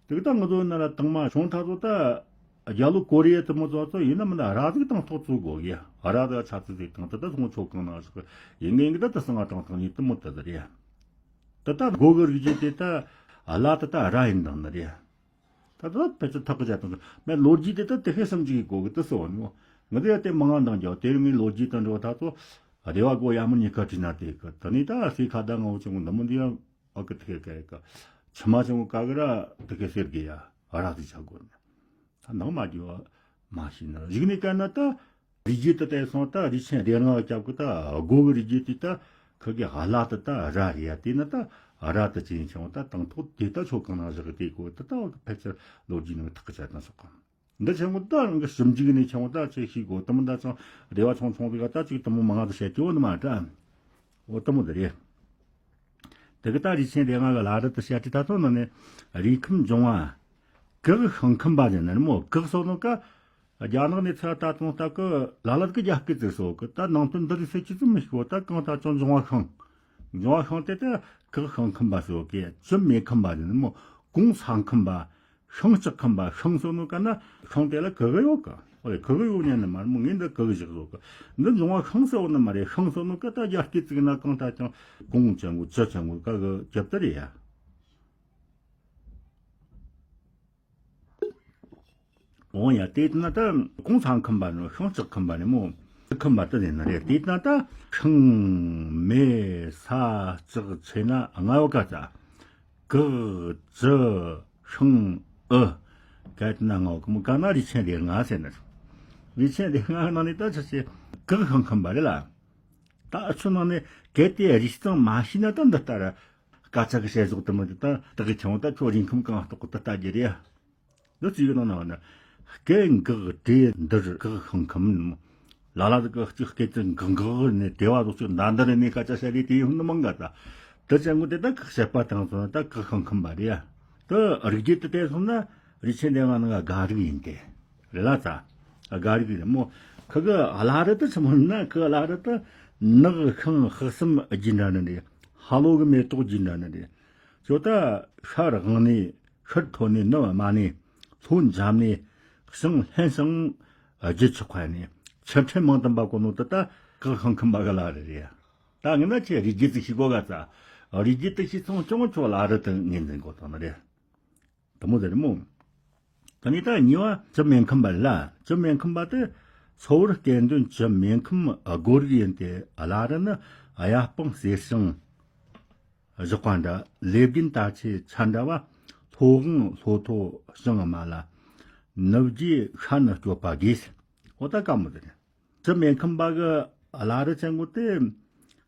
དེ་ད་ང་ཚོ་ན་ར་དང་མ་བྱུང་ཐག་ཚོ་ད་ རྒྱ་ལོ་ཀོ་རི་ཡ་དེ་མོ་ཚོ་ཚོ་ཡིན་ན་མིན་ན་ར་ཟིག་དང་ཐོག་ཚུགས་དགོས་གི། ར་ཟིག་ཆ་ཚིག་ཟིག་དང་དེ་ད་སོང་ཆོག་གང་ན་ཟིག་ཡིན་ངེས་ངེས་ད་དེ་སང་ང་དྲང་དྲང་ཡིན་དེ་མོ་དེ་ཟིག་རེད། དེ་ད་སྒོ་གི་རིགས་རྒྱུད་དེ་ད་བླ་དེ་ད་ར་ཡིན་དང་ནི་རེད། ད་ད་ཕལ་ཆེར་ཐག་གི་བྱ་དང་མེད་ལོ་རྒྱུས་དེ་ད་དེ་ཤེས་བསམ་གྱི་གོ་གི་དེ་སོ་ནི་མོ། ང་དེ་ཡ་དེ་མང་ང་འདང་རྒྱག་དེ་རིང་ངའི་ལོ་རྒྱུས་དང་འགྲོ་ད་ཚོ་རེ་བ་གོ་ཡ་མོ་ཉི་ཁ་བྲིས་ན་དེ་གི་ད་ནི་ད་སི་ཁ་ད་ང་བོ་ཆུང་འདི་མོ་འདི་ཡ་ཨ་གི་དེ་གི་གི་ཆི་མ་ཆུང་ག་གི་ར་དེ་གི་ཟེར་གི་ཡ་ར་དེ་བྱ་དགོས་ནི། ད་ནང་མ་རྒྱུ་བ་མ་ཤེས་ན་གཞིག་ནས་བཀལ་ན་ད་རིགས་རྒྱུད་དུ་བལྟས་སོང་ད་རིགས་ཆེན་སྡེ་ལྔ་རྒྱབ་གི་ད་སྒོ་གི་རིགས་རྒྱུད་དེ་ད་ཁི་གི་བླ་དུ་ད་ར་རེད་ཡ། དེ་ནི་ད་ར་དུ་ཅན་ཆུང་ད་དང་ཐོག་དེ་ད་ཆོ་གང་ན་བཞག་གི་དེ་གོ་ད་ད་ཕལ་ཆེར་ལོ་རྒྱུས་ནང་ཐག་གི་ཆ་དང་སོགས་གང་འདི་ཆེན་པོ་ད་རང་གི་ཞིབ་འཇུག་ནས་ཆེན་པོ་ད་ཅིག་ཤེས་དགོས་དུ་མི་ད་ཅང་རེ་བ་ཆུང་ཆུང་བི་ག་ད་ཅིག་དུ་མི་མང་ང་དུ་བཤད་ཀྱི་འོ་ནི་མ་ད། འོ་དུ་མི་དེ་རེད། དེ་གི་ད་རིགས་ཆེན་སྡེ་ལྔ་གི་བླ་རི་དུ་བཤད་ཀྱི་ད་ཚོ་ནང་ནས་རིགས་ཁམས་འབྱུང་བ་གེགས་ཤིང་ཁམས་པ་ཟེར་ན་རི་མོ་གེགས་སོགས་ནང་ཀ་རྒྱ་ནག་ནས་ཚུར་ད་དང་ད་ཀི་ལ་ལ་གི་རྒྱ་སྐད་ཙིག་སོགས་ཀི་ད་ནང་དོན་འདི་རིགས་སེ་ཅི་ཙི་མི་ཤི་བོ་ད་གང་ད་ཅང་འབྱུང་བ་ཤིང་། འབྱུང་བ་ཤིང་དེ་ད་གེགས་ཤིང་ཁམས་པ་སོགས་ཀི་བཅུད་མེད་ཁམས་པ་ཟེར་ན་རི་མོ་གོང་ས་ཁམས་པ། ཤིང་ལྕགས་ཁམས་པ་ཤིང་སོགས་ནི་ག་ན་ཤིང་དེ་ལ་གེགས་ཡོད་ག་འོ་ལེ་གེགས་ཡོད་ཉན་ནི་མ་རེད་མོ། ངས་འདི་གེགས་བཞག་ཟོ་ག་འདི་འབྱུང་བ་ཤིང་སོགས་ནི་མ་རེད། ཤིང་སོགས་ནི་ག་ད་རྒྱ་སྐད་ཙིག་ན་གང་ལྟར་ཀྱང་གོང་ཅན་གོ་ཅི་ཅན་གོ་ག་གི་རྒྱབ་ད་རེད་ཡ། འོ་ཡ་དེ་ན་ད་གོང་ས་ཁམས་པ་ནི་ཤིང་ལྕགས་ཁམས་པ་ནི་མོ་ཁམས་པ་དེ་ནི་རེད། དེ་ན་ད་ཤིང་མེ་ས་ལྕགས་ཆེ་ན་ལྔ་བ་ག་ཙ། གེགས་བཅུད་ཤིང་ཨུ། གལ་ཏེ་ན་ངོ་གི་མོ་ག་ན་རིགས་ཆེན་སྡེ་ལྔ་ཟེར་ནི། རིགས་ཆེན་སྡེ་ལྔ་ནང་ནས་ད་ཆ་ཆེ་གེགས་ཤིང་ཁམས་པ་རེད་ལ། ད་ཨུ་ཚོ་ནང་ནས་གལ་ཏེ་རིགས་གཙང་མ་ཤེས་ན་ད་འདི་ལྟར་སྐད་ཆ་གི་བཤད་ཟོག་དུ་མི་འདི་ད་དག་གི་ཆང་ད་ཁྱོད་རིང་ཁམས་གང་ལྟོགས་གི་ད་ལྟ་རྒྱུ་རེད། འདི་ཚོའི་ནང་ན་སྐད་འགག་གྲོས་འདིར་གེགས་ཤིང་ཁམས། ལ་ལ་ཟིག་གི་གཅིག་སྐད་ཅིག་འགག་འགག་ནས་དེ་བ་ཟོག་ཅིག་འདར་འདར་ནས་སྐད་ཆ་བཤད་རེས་དེ་ཡིན་ནི་མང་ག་ད། དེ་ཅན་གོ་དེ་ད་བཤད་པ་དང་སོང་ན་ད་གེགས་ཤིང་ཁམས་པ་རེད་ཡ། དེ་རིགས་རྒྱུད་དུ་བལྟས་སོང་ན་རིགས་ཆེན་སྡེ་ལྔ་ནང་ག་སྒ་རིགས་ཡིན་ཏེ། རེད་ལ་ཙ། སྒ་རིགས་རེད་མོ། ཁི་གི་བླ་རི་དུ་ཆི་མོ་ན་ཁི་བླ་རི་དུ་ནགས་ཤིང་ལྷག་གསུམ་རྒྱུད་འདྲ་ནི་རེད། ཧ་ལོ་གི་མེ་ཏོག་རྒྱུད་འདྲ་ནི་རེད། ཇོ་ད་ཤར་དབང་ནས། ཤར་མཐོ་ནས། ནུབ་དམའ་ནས། ལྷོ་འཇམ་ནས། བྱང་ལྷན་ཞིང་རྒྱུ་ཆགས་ཁ་ནས། ཆུ་ཕྲན་མང་དུ་འབབ་གོ་ནོ་དེ་ད་གེགས་ཤིང་ཁམས་པ་གི་བླ་རི་རེད། ད་ངས་ན་ཁྱེད་རིགས་རྒྱུད་དུ་ཤེས་གོ་ག་ཙ། རིགས་རྒྱུད་དུ་ཤེས་སོང་ཅང་ཆོ་བླ་རི་དུ་ངོས་འཛིན་གོ་དང་ནི་རེད། དེ་མོ་ཟེར་མོ། ད་ནི་ད་གཉིས་པ་བཅུད་མེད་ཁམས་པ་ལ། བཅུད་མེད་ཁམས་པ་དེ་གཙོ་བོར་སྐྱེ་འདོད་བཅུད་མེད་ཁམས་སྒོ་རིགས་ཡིན་ཏེ། བླ་རི་ནི་གཡའ་སྤང་གསེར་ཞིང་། བཞག་པ་འདྲ། ལེབ་རྒྱན་ད་ཆའི་ཆ་འདྲ་བ། ལྷོ་དབང་ལྷོ་མཐོ་བྱང་དམའ་ལ། ནུབ་རྒྱུད་ཤར་ནི་སྐྱོབ་པ་དགོས། འོ་ད་དཀའ་མོ་དེ་རེད། དེ་སྨན་ཁམས་པ་གི་བླ་རི་ཅན་གོ་དེ།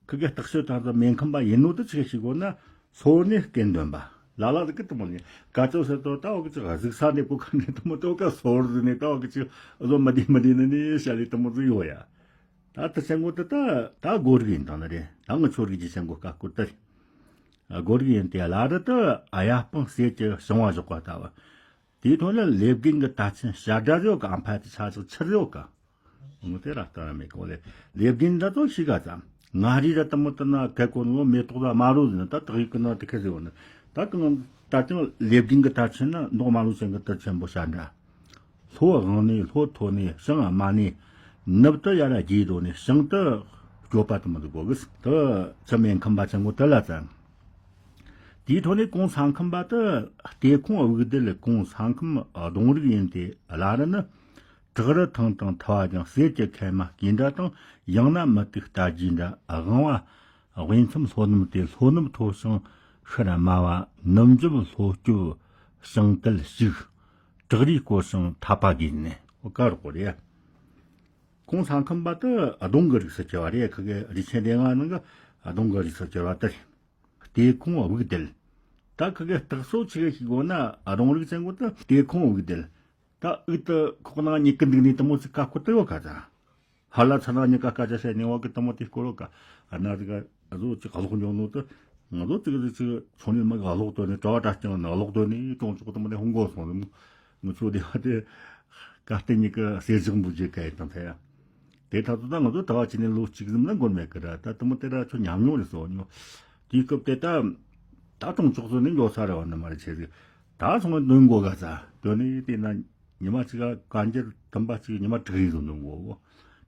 ཁི་གེ་བརྟག་དཔྱད་དང་དེ་སྨན་ཁམས་པ་ཡིན་ནོ་དེ་ཆི་གེ་ཞིག་གོ་ན་སོར་ནས་སྐྱེ་འདོན་པ། ལ་ལ་དེ་གི་དེ་མོ་ནི་ཀ་ཅོ་ཟེར་དོ་ད་འོ་གི་ཅིག་གཟིག་ས་ནས་པོ་ཁ་ནས་དེ་མོ་དེ་འོ་ཀ་སོར་ཟེར་ནས་ད་འོ་གི་ཅིག་བཟོ་མ་དེ་མ་དེ་ནི་ནི་ཤ་ལི་དེ་མོ་ཟིག་ཡོད་ཡ། ད་དེ་ཆེན་པོ་དེ་ད་ད་སྒོ་རིགས་ཡིན་དང་ནི་རེད། ད་ང་ཆོ་རིགས་ཀྱི་ཆེན་པོ་ཀ་སྐོར་དེ་རེད། སྒོ་རིགས་ཡིན་ཏེ་བླ་རི་དེ་གཡའ་སྤང་གསེར་གྱི་བྱང་བ་བཞག་པ་ལྟ་བུ། དེའི་ཐོག་ལ་ལེབ་རྒན་གྱི་ད་ཆེན་ཞྭ་སྒྲ་ཡོད་ཀ་ཨམ་ཕ་དེ་ཆ་ཆག་ཆར་ཡོད་ཀ་འོ་དེ་ར་ལྟ་ར་མེད་གོ་ལེ། ལེབ་རྒན་ད་ཚོ་ཤི་ག་ཙམ། ང་རི་ར་དེ་མོ་དེ་ན་གལ་གོ་ནོ་མེ་ཏོག་ད་དམར་རོ་ཟིན་ད་དག་ཡིག་གི་ན་དེ་ཁ་ཟེར་བ་ནི། ད་གང་ད་ཅང་ལེབ་རྒན་གྱི་ད་ཆེན་ན་མདོག་དམར་རོ་ཅན་གྱི་དེ་ཆེན་པོ་ཞྭ་འདྲ། ལྷོ་དབང་ནས། ལྷོ་མཐོ་ནས། བྱང་དམའ་ནས། ནུབ་ཏུ་ཡར་རྒྱས་འགྲོ་ནས། བྱང་དུ་སྐྱོབ་པ་དེ་མོ་དེ་གོ་གི་དེ་བཅུད་མེད་ཁམས་པ་ཆེན་པོ་དེ་ལ་ཙམ། དེའི་ཐོག་ནས་གོང་ས་ཁམས་པ་དེ་སྟེ་ཁོང་དབུགས་དལ། གོང་ས་ཁམས་གདོང་རིགས་ཡིན་ཏེ། བླ་རི་ནི་བྲག་རི་ཐང་དང་མཐུ་བ་ཅན། གསེར་གྱི་མཁལ་མ་སྐྱེས་འདྲ་དང་། ཡང་ན་མུ་ཏིག་རྟ་རྒྱས་འདྲ། དབང་བ་དབུས་མཚམས་ལྷོ་ནུབ་སྟེ། ལྷོ་ནུབ་མཐོ་ཞིང་ཤར་དམའ་བ། ནུབ་འཇོམས་ལྷོ་སྐྱོབ་བྱང་དལ་ཞིག་བྲག་རིས་བསྐོར་ཞིང་འཐབ་པ་དགོས་ནས། འོ་ཀ་རོགས་རེད། གོང་ས་ཁམས་པ་དེ་གདོང་གི་རིགས་སུ་གྱུར་པ་རེད། ཁི་གེ་རིགས་ཆེན་སྡེ་ལྔ་ནང་གི་གདོང་གི་རིགས་སུ་གྱུར་པ་དེ་རེད། སྟེ་ཁོང་དབུགས་དལ། ད་ཁི་གེ་རྟགས་སོ་ཆི་གེ་ཞིག་གོ་ན་གདོང་རིགས་ཅན་གོ་ད་སྟེ་ཁོང་དབུགས་དལ། ད་དབུགས་དེ་ཁོག་ནང་ཉིད་ཀི་འདུག་ནས་དེ་མོ་ཚིག་ཀ་ཁོ་དེ་ཡོད་ཀ་ད། ཧ་ལ་ཚ་ན་ཉི་ཀ་སྐད་ཆ་བཤད་ནས་བ་གི་དེ་མོ་དེ་སྐོར་ལ་ཀ་ཨ་ན་ཟིག་ག་ཨ་ཟོ་ཅིག་གློག་འཇོག་ནོ་དེ་ང་ཟོ་ཅིག་ཟིག་ཅིག་ཚོང་ལས་མ་གི་གློག་བཏོན་ནས་གྲྭ་བ་གྲྭ་རྐྱང་ན་གློག་བཏོན་ནས་གྲོང་ཚོ་དེ་མོ་དེ་ཧོང་གོ་སོང་ནས་ང་ཚོ་དེ་བ་དེ་ཀ་སྟེ་ཉི་ཀ་གསེར་ཞག་འབུ་རྒྱུ་ག་ཡི་དང་ཐ་ཡ། དེ་ད་ཚོ་ད་ང་ཚོ་ད་བ་ཅི་ནས་ལོ་གཅིག་ཙམ་ལ་འགོར་མེད་ཀི་ར། ད་དེ་མོ་དེ་ར་ཚོ་ཉམས་མྱོང་རེད་སོ་ཉོ། དེའི་སྐབས་དེ་ད་ད་གྲོང་ཚོ་ཚོ་ནས་འགྱོ་ས་རེ་བ་ན་མ་རེད་ཆེ་ཟིག་ད་སོང་བ་འདོན་གོ་ག་ས་དོན་ནི་དེ་ན། ཉི་མ་གཅིག་ག་གན་རྒྱ་དུམ་པ་གཅིག་ཉི་མ་དྲུག་རེ་ཟིག་འདོན་དགོས་གོ།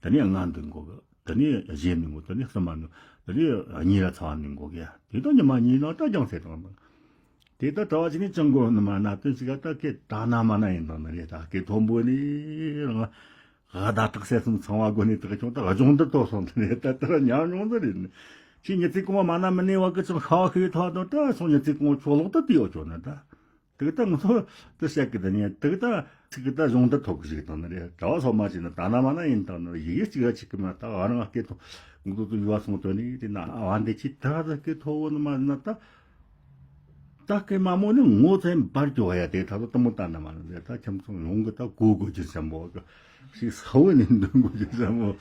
དེ་ནས་ལྔ་འདོན་དགོས་གི། དེ་ནས་བཞི་འདོན་དགོས། དེ་ནས་གསུམ་འདོན། དེ་ནས་གཉིས་ར་ཚ་བ་འདོན་དགོས་གི། དེ་དང་ཉི་མ་གཉིས་ནང་ད་རྒྱང་ཚད་བཏང་དང་། དེ་ད་གྲྭ་བ་གཅིག་ནས་ཅང་གོ་ནི་མ་ན་དོན་གཅིག་ག་ད་ཁེ་ད་ན་མ་ན་ཡིན་དང་ནི་རེད། ད་ཁེ་མཐོན་པོ་ནི་རང་ཨ་ད་དྲག་སེ་སོང་ཚང་བ་དགོས་ནི་དག་ཆུང་ད་སྦྱོང་འདི་ཏོ་སོང་ནི་རེད། ད་ད་ཉམས་མྱོང་འདི་རེད་ནི། ཁྱི་ཉི་ཚེ་གང་བ་མ་ན་མི་ནི་བ་གི་ཅང་ཤ་བ་ཁི་ཐོ་དང་ད་སོང་ཉི་ཚེ་གང་བ་ཆོ་ལོག་ད་དེ་ཡོད་ཆོ་ནི་ད། དེ་གི་ད་ང་ཚོ་དེ་བཤད་གི་ད་ཉན་དེ་གི་ད་ཚིག་གི་ད་སྦྱོང་བརྡར་ཐོབ་གི་ཞིག་དང་ནི་རེད། གྲྭ་བ་སོ་མ་ཅིག་ན་ད་ན་མ་ན་ཡིན་དང་ནི་རེད། ཡི་གེ་གཅིག་ར་ཆིག་གི་མ་ད་ཨ་རང་ཨ་སྐད་ཐོ་ང་ཚོ་ཚོ་ཡུ་བ་སོང་དོན་ནི་དེ་ན་ཨ་བ་འདི་ཆི་ད་ད་སྐད་ཐོ་བོ་ནི་མ་ན་ད་ད་སྐད་མ་མོ་ནི་ངོ་ཚ་ཡིན་པར་གྱོ་ཡ། དེ་ད་ད་ད་མོ་ད་ན་མ་ན་རེད། ད་ཁྱིམ་ཚང་ཡོང་གི་ད་གོ་གོ་ཅི་བྱ་མོ་གི་ཞིག་ས་བོ་ནི་འདོན་གོ་ཅི་བྱ་མོ་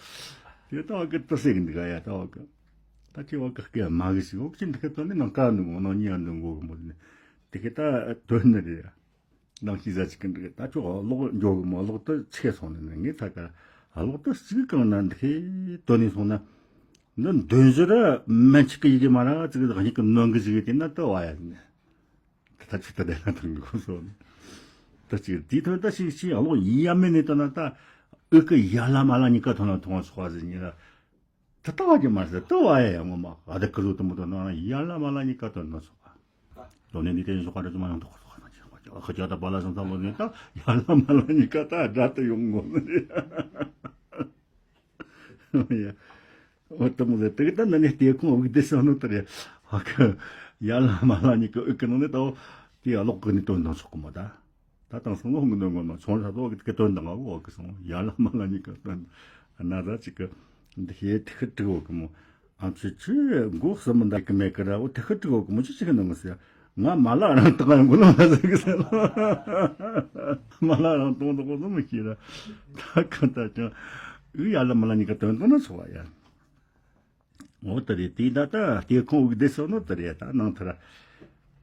དེ་ད་བ་གི་ད་སེ་གི་འདི་ག་ཡ་ད་བ་གི། ད་ཁྱེད་བ་ག་སྐད་མ་གི་ཞིག་འོག་ཅི་འདི་ཁ་ད་ནི་ནང་ཀ་འདོན་གོ་ནང་ཉི་ཡ་འདོན་གོ་གི་མོ་ནི། དེ་གི་ད་དོན་ནི་རེད། ནང་ཤི་ཟ་ཅིག་གི་འདི་གི་ད་ཁྱོད་གློག་འགྱོ་གི་མོ། གློག་ད་ཆེ་སོང་ནི་ནི་ངས་ད་ག་གློག་ད་ཅིག་གང་ན་འདི་གི་དོན་ནི་སོང་ན། འདི་འདོན་ཞུ་ར་མན་ཆི་གི་ཡི་གེ་མ་ར་ཅིག་གི་གཉིས་གི་ནོན་གི་ཞིག་གི་དེ་ན་ད་བ་ཡ་ནི། ད་ད་ཅི་ད་དེ་ན་ཐང་གི་གོ་སོང་ནི། ད་ཅིག་དེ་ཐོན་ད་ཤི་ཤི་གློག་ཡི་ཡ་མེད་ནི་ད་ན་ད་ཨུ་གི་ཡ་ལ་མ་ལ་གཉིས་ཀ་ཐོན་ན་ཐོང་བ་ཚོགས་པ་ཟིག་ཉི་ར། ད་ལྟ་བ་ཅི་མ་ཟད་ལྟ་བ་ཡ་ཡ་ངོ་མ་ཨ་ད་ཀི་རུ་དུ་མུ་དུ་ནང་ཡ་ལ་མ་ལ་གཉིས་ཀ་དོན་ན་སོགས་པ། ལོ་ནས་འདི་དེ་ཡིན་སོགས་པ་རེ་ཙམ་ཡང་དོགས་སོགས་པ་ཅི་ཁ་ཅག་ད་པ་ལ་སང་ད་ལོ་ནས་ད་ཡ་ལ་མ་ལ་གཉིས་ཀ་ད་དགྲ་དུ་ཡོང་ངོ་ནི་རེད། ཡ། འོ་དུ་མུ་ཟད་དེ་གི་ད་ནི་ནས་དེ་ཁོང་འུག་དེ་སོ་ནོ་དེ་རེད། ཧ་ཁི་ཡ་ལ་མ་ལ་གཉིས་ཀ་འུག་གི་ནང་ནས་ད་དེ་ཡ་ལོག་གི་ནི་དོན་དང་ཆོག་གི་མོ་ད། ད་དང་སང་ལོ་ཧུང་གི་འདོན་དགོས་ན་ཆུང་ས་ཐོག་གི་དོན་དང་ང་གོ་གི་སོང་ཡ་ལ་མ་ལ་གཉིས་ཀ་དོན་ན་ད་ཅིག་གི་འདི་ཤེས་ཐིག་ཁི་དྲི་གོ་གི་མོ། ཨ་ཚོ་ཆུ་མགོ་གསུམ་མི་འདའ་གི་མེད་གི་ར། འོ་ཐིག་ཁི་དྲི་གོ་གི་མོ་ཆུ་ཆི་གི་ནང་གི་ཟེར། ང་མ་ལ་རང་དག་ཡང་མགོ་ལོང་ལ་ཟེར་གི་ཟེར། མ་ལ་རང་དོང་དག་གོ་ཟུམ་མི་ཤེས་ར། ད་གང་ད་ཀྱང་ཨུ་ཡ་ལ་མ་ལ་གཉིས་ཀ་དོན་དང་ན་ཆོག་བ་ཡ། འོ་དེ་རེད། དེ་ད་ལྟ་སྐྱེ་ཁུངས་དབུགས་བདེ་སོགས་ནི་དེ་རེད། ད་ནང་ཐར་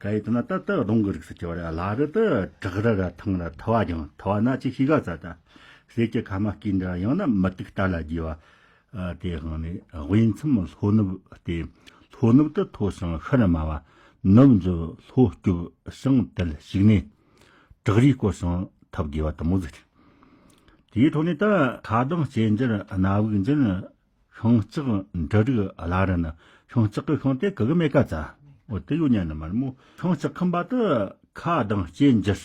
ག་ཡི་དུ་ན་ད་ལྟ་གདོང་གི་རིགས་སུ་གྱུར་བ་རེད། ལ་རི་དུ་བྲག་རི་ར་ཐང་ར་ཐུ་བ་ཀྱང་ཐུ་བ་ན་ཅི་ཤི་ག་ཙ་ད་གསེར་གྱི་ཁ་མ་སྐྱིད་འདྲ་ཡང་ན་མི་ཏིག་རྟ་ལ་རྒྱས་པ། ཨ་དེ་དབང་ནས་དབྱེ་མཚམས་ལྷོ་ནུབ་སྟེ། ལྷོ་ནུབ་ཏུ་མཐོ་ཞིང་ཤར་དམའ་བ། ནུབ་འཇུ་ལྷོ་སྐྱོབ་ཞིང་དལ་ཞིག་ནས། བྲག་རིའི་སྐོར་ཞིང་ཐབས་དགོས་པ་དུ་མོ་ཟེར། དེའི་ཐོག་ནས་ད་ཁ་གདངས་ལྕེ་འགྱུར་སྣ་བུག་འབྱིན། ཤིང་ལྕགས་འབྲུ་རིགས་བླ་རི་ནི། ཤིང་ལྕགས་ཀྱི་ཤིང་དེ་གི་གི་མེད་ཀ་ཙ། འོ་དེ་ཡོད་ཉན་ནི་མ་རེད་མོ། ཤིང་ལྕགས་ཁུམ་པ་དུ་ཁ་གདངས་ལྕེ་འགྱུར།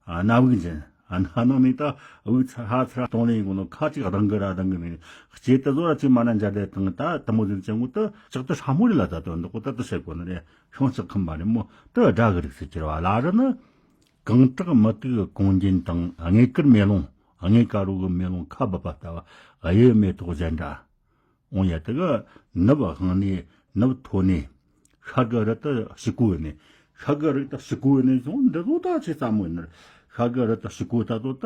སྣ་བུག་འབྱིན། སྣ་ནང་ནས་ད་དབུགས་ཚ་ཧ་ཚ་གཏོང་ལེན་གོ་ནོ་ཁ་ཅིག་གདང་གི་ར་གདང་གི་ནི། ལྕེ་དེ་ཟོ་ར་ཅིག་མ་ན་འཇའ་དེ་དང་ད་དུ་མོ་ཟིན་ཅན་གོ་ད་ལྕགས་དེ་ཧྲ་མོ་རེད་ལ། ད་དོན་དུ་གོ་ད་དུ་བཤད་གོ་ནི་རེད། ཤིང་ལྕགས་ཁུམ་པ་རེད་མོ། དུ་སྦྲ་གི་རིགས་སུ་གྱུར་བ་བླ་རི་ནི། གངས་བྲག་མུ་ཏིག་གོང་རྒྱན་དང་། དངུལ་དཀར་མེ་ལོང་། དངུལ་དཀར་རོ་གི་མེ་ལོང་ཁ་སྦུབ་པ་ལྟ་བུ་གཡུ་མེ་ཏོག་གཞན་འདྲ། འོང་ཡ་དེ་གི་ནུབ་དབང་ནས་ནུབ་མཐོ་ནས། ཤར་གི་རི་དུ་ཕྱི་གོ་ནས། ཤར་གི་རི་དུ་ཕྱི་གོ་ནས་བྱུང་འདི་ཚོ་ད་ཆེ་ཙམ་མོ་ཡིན་ནར། ཤར་གི་རི་དུ་ཕྱི་གོ་ད་ཚོ་ད་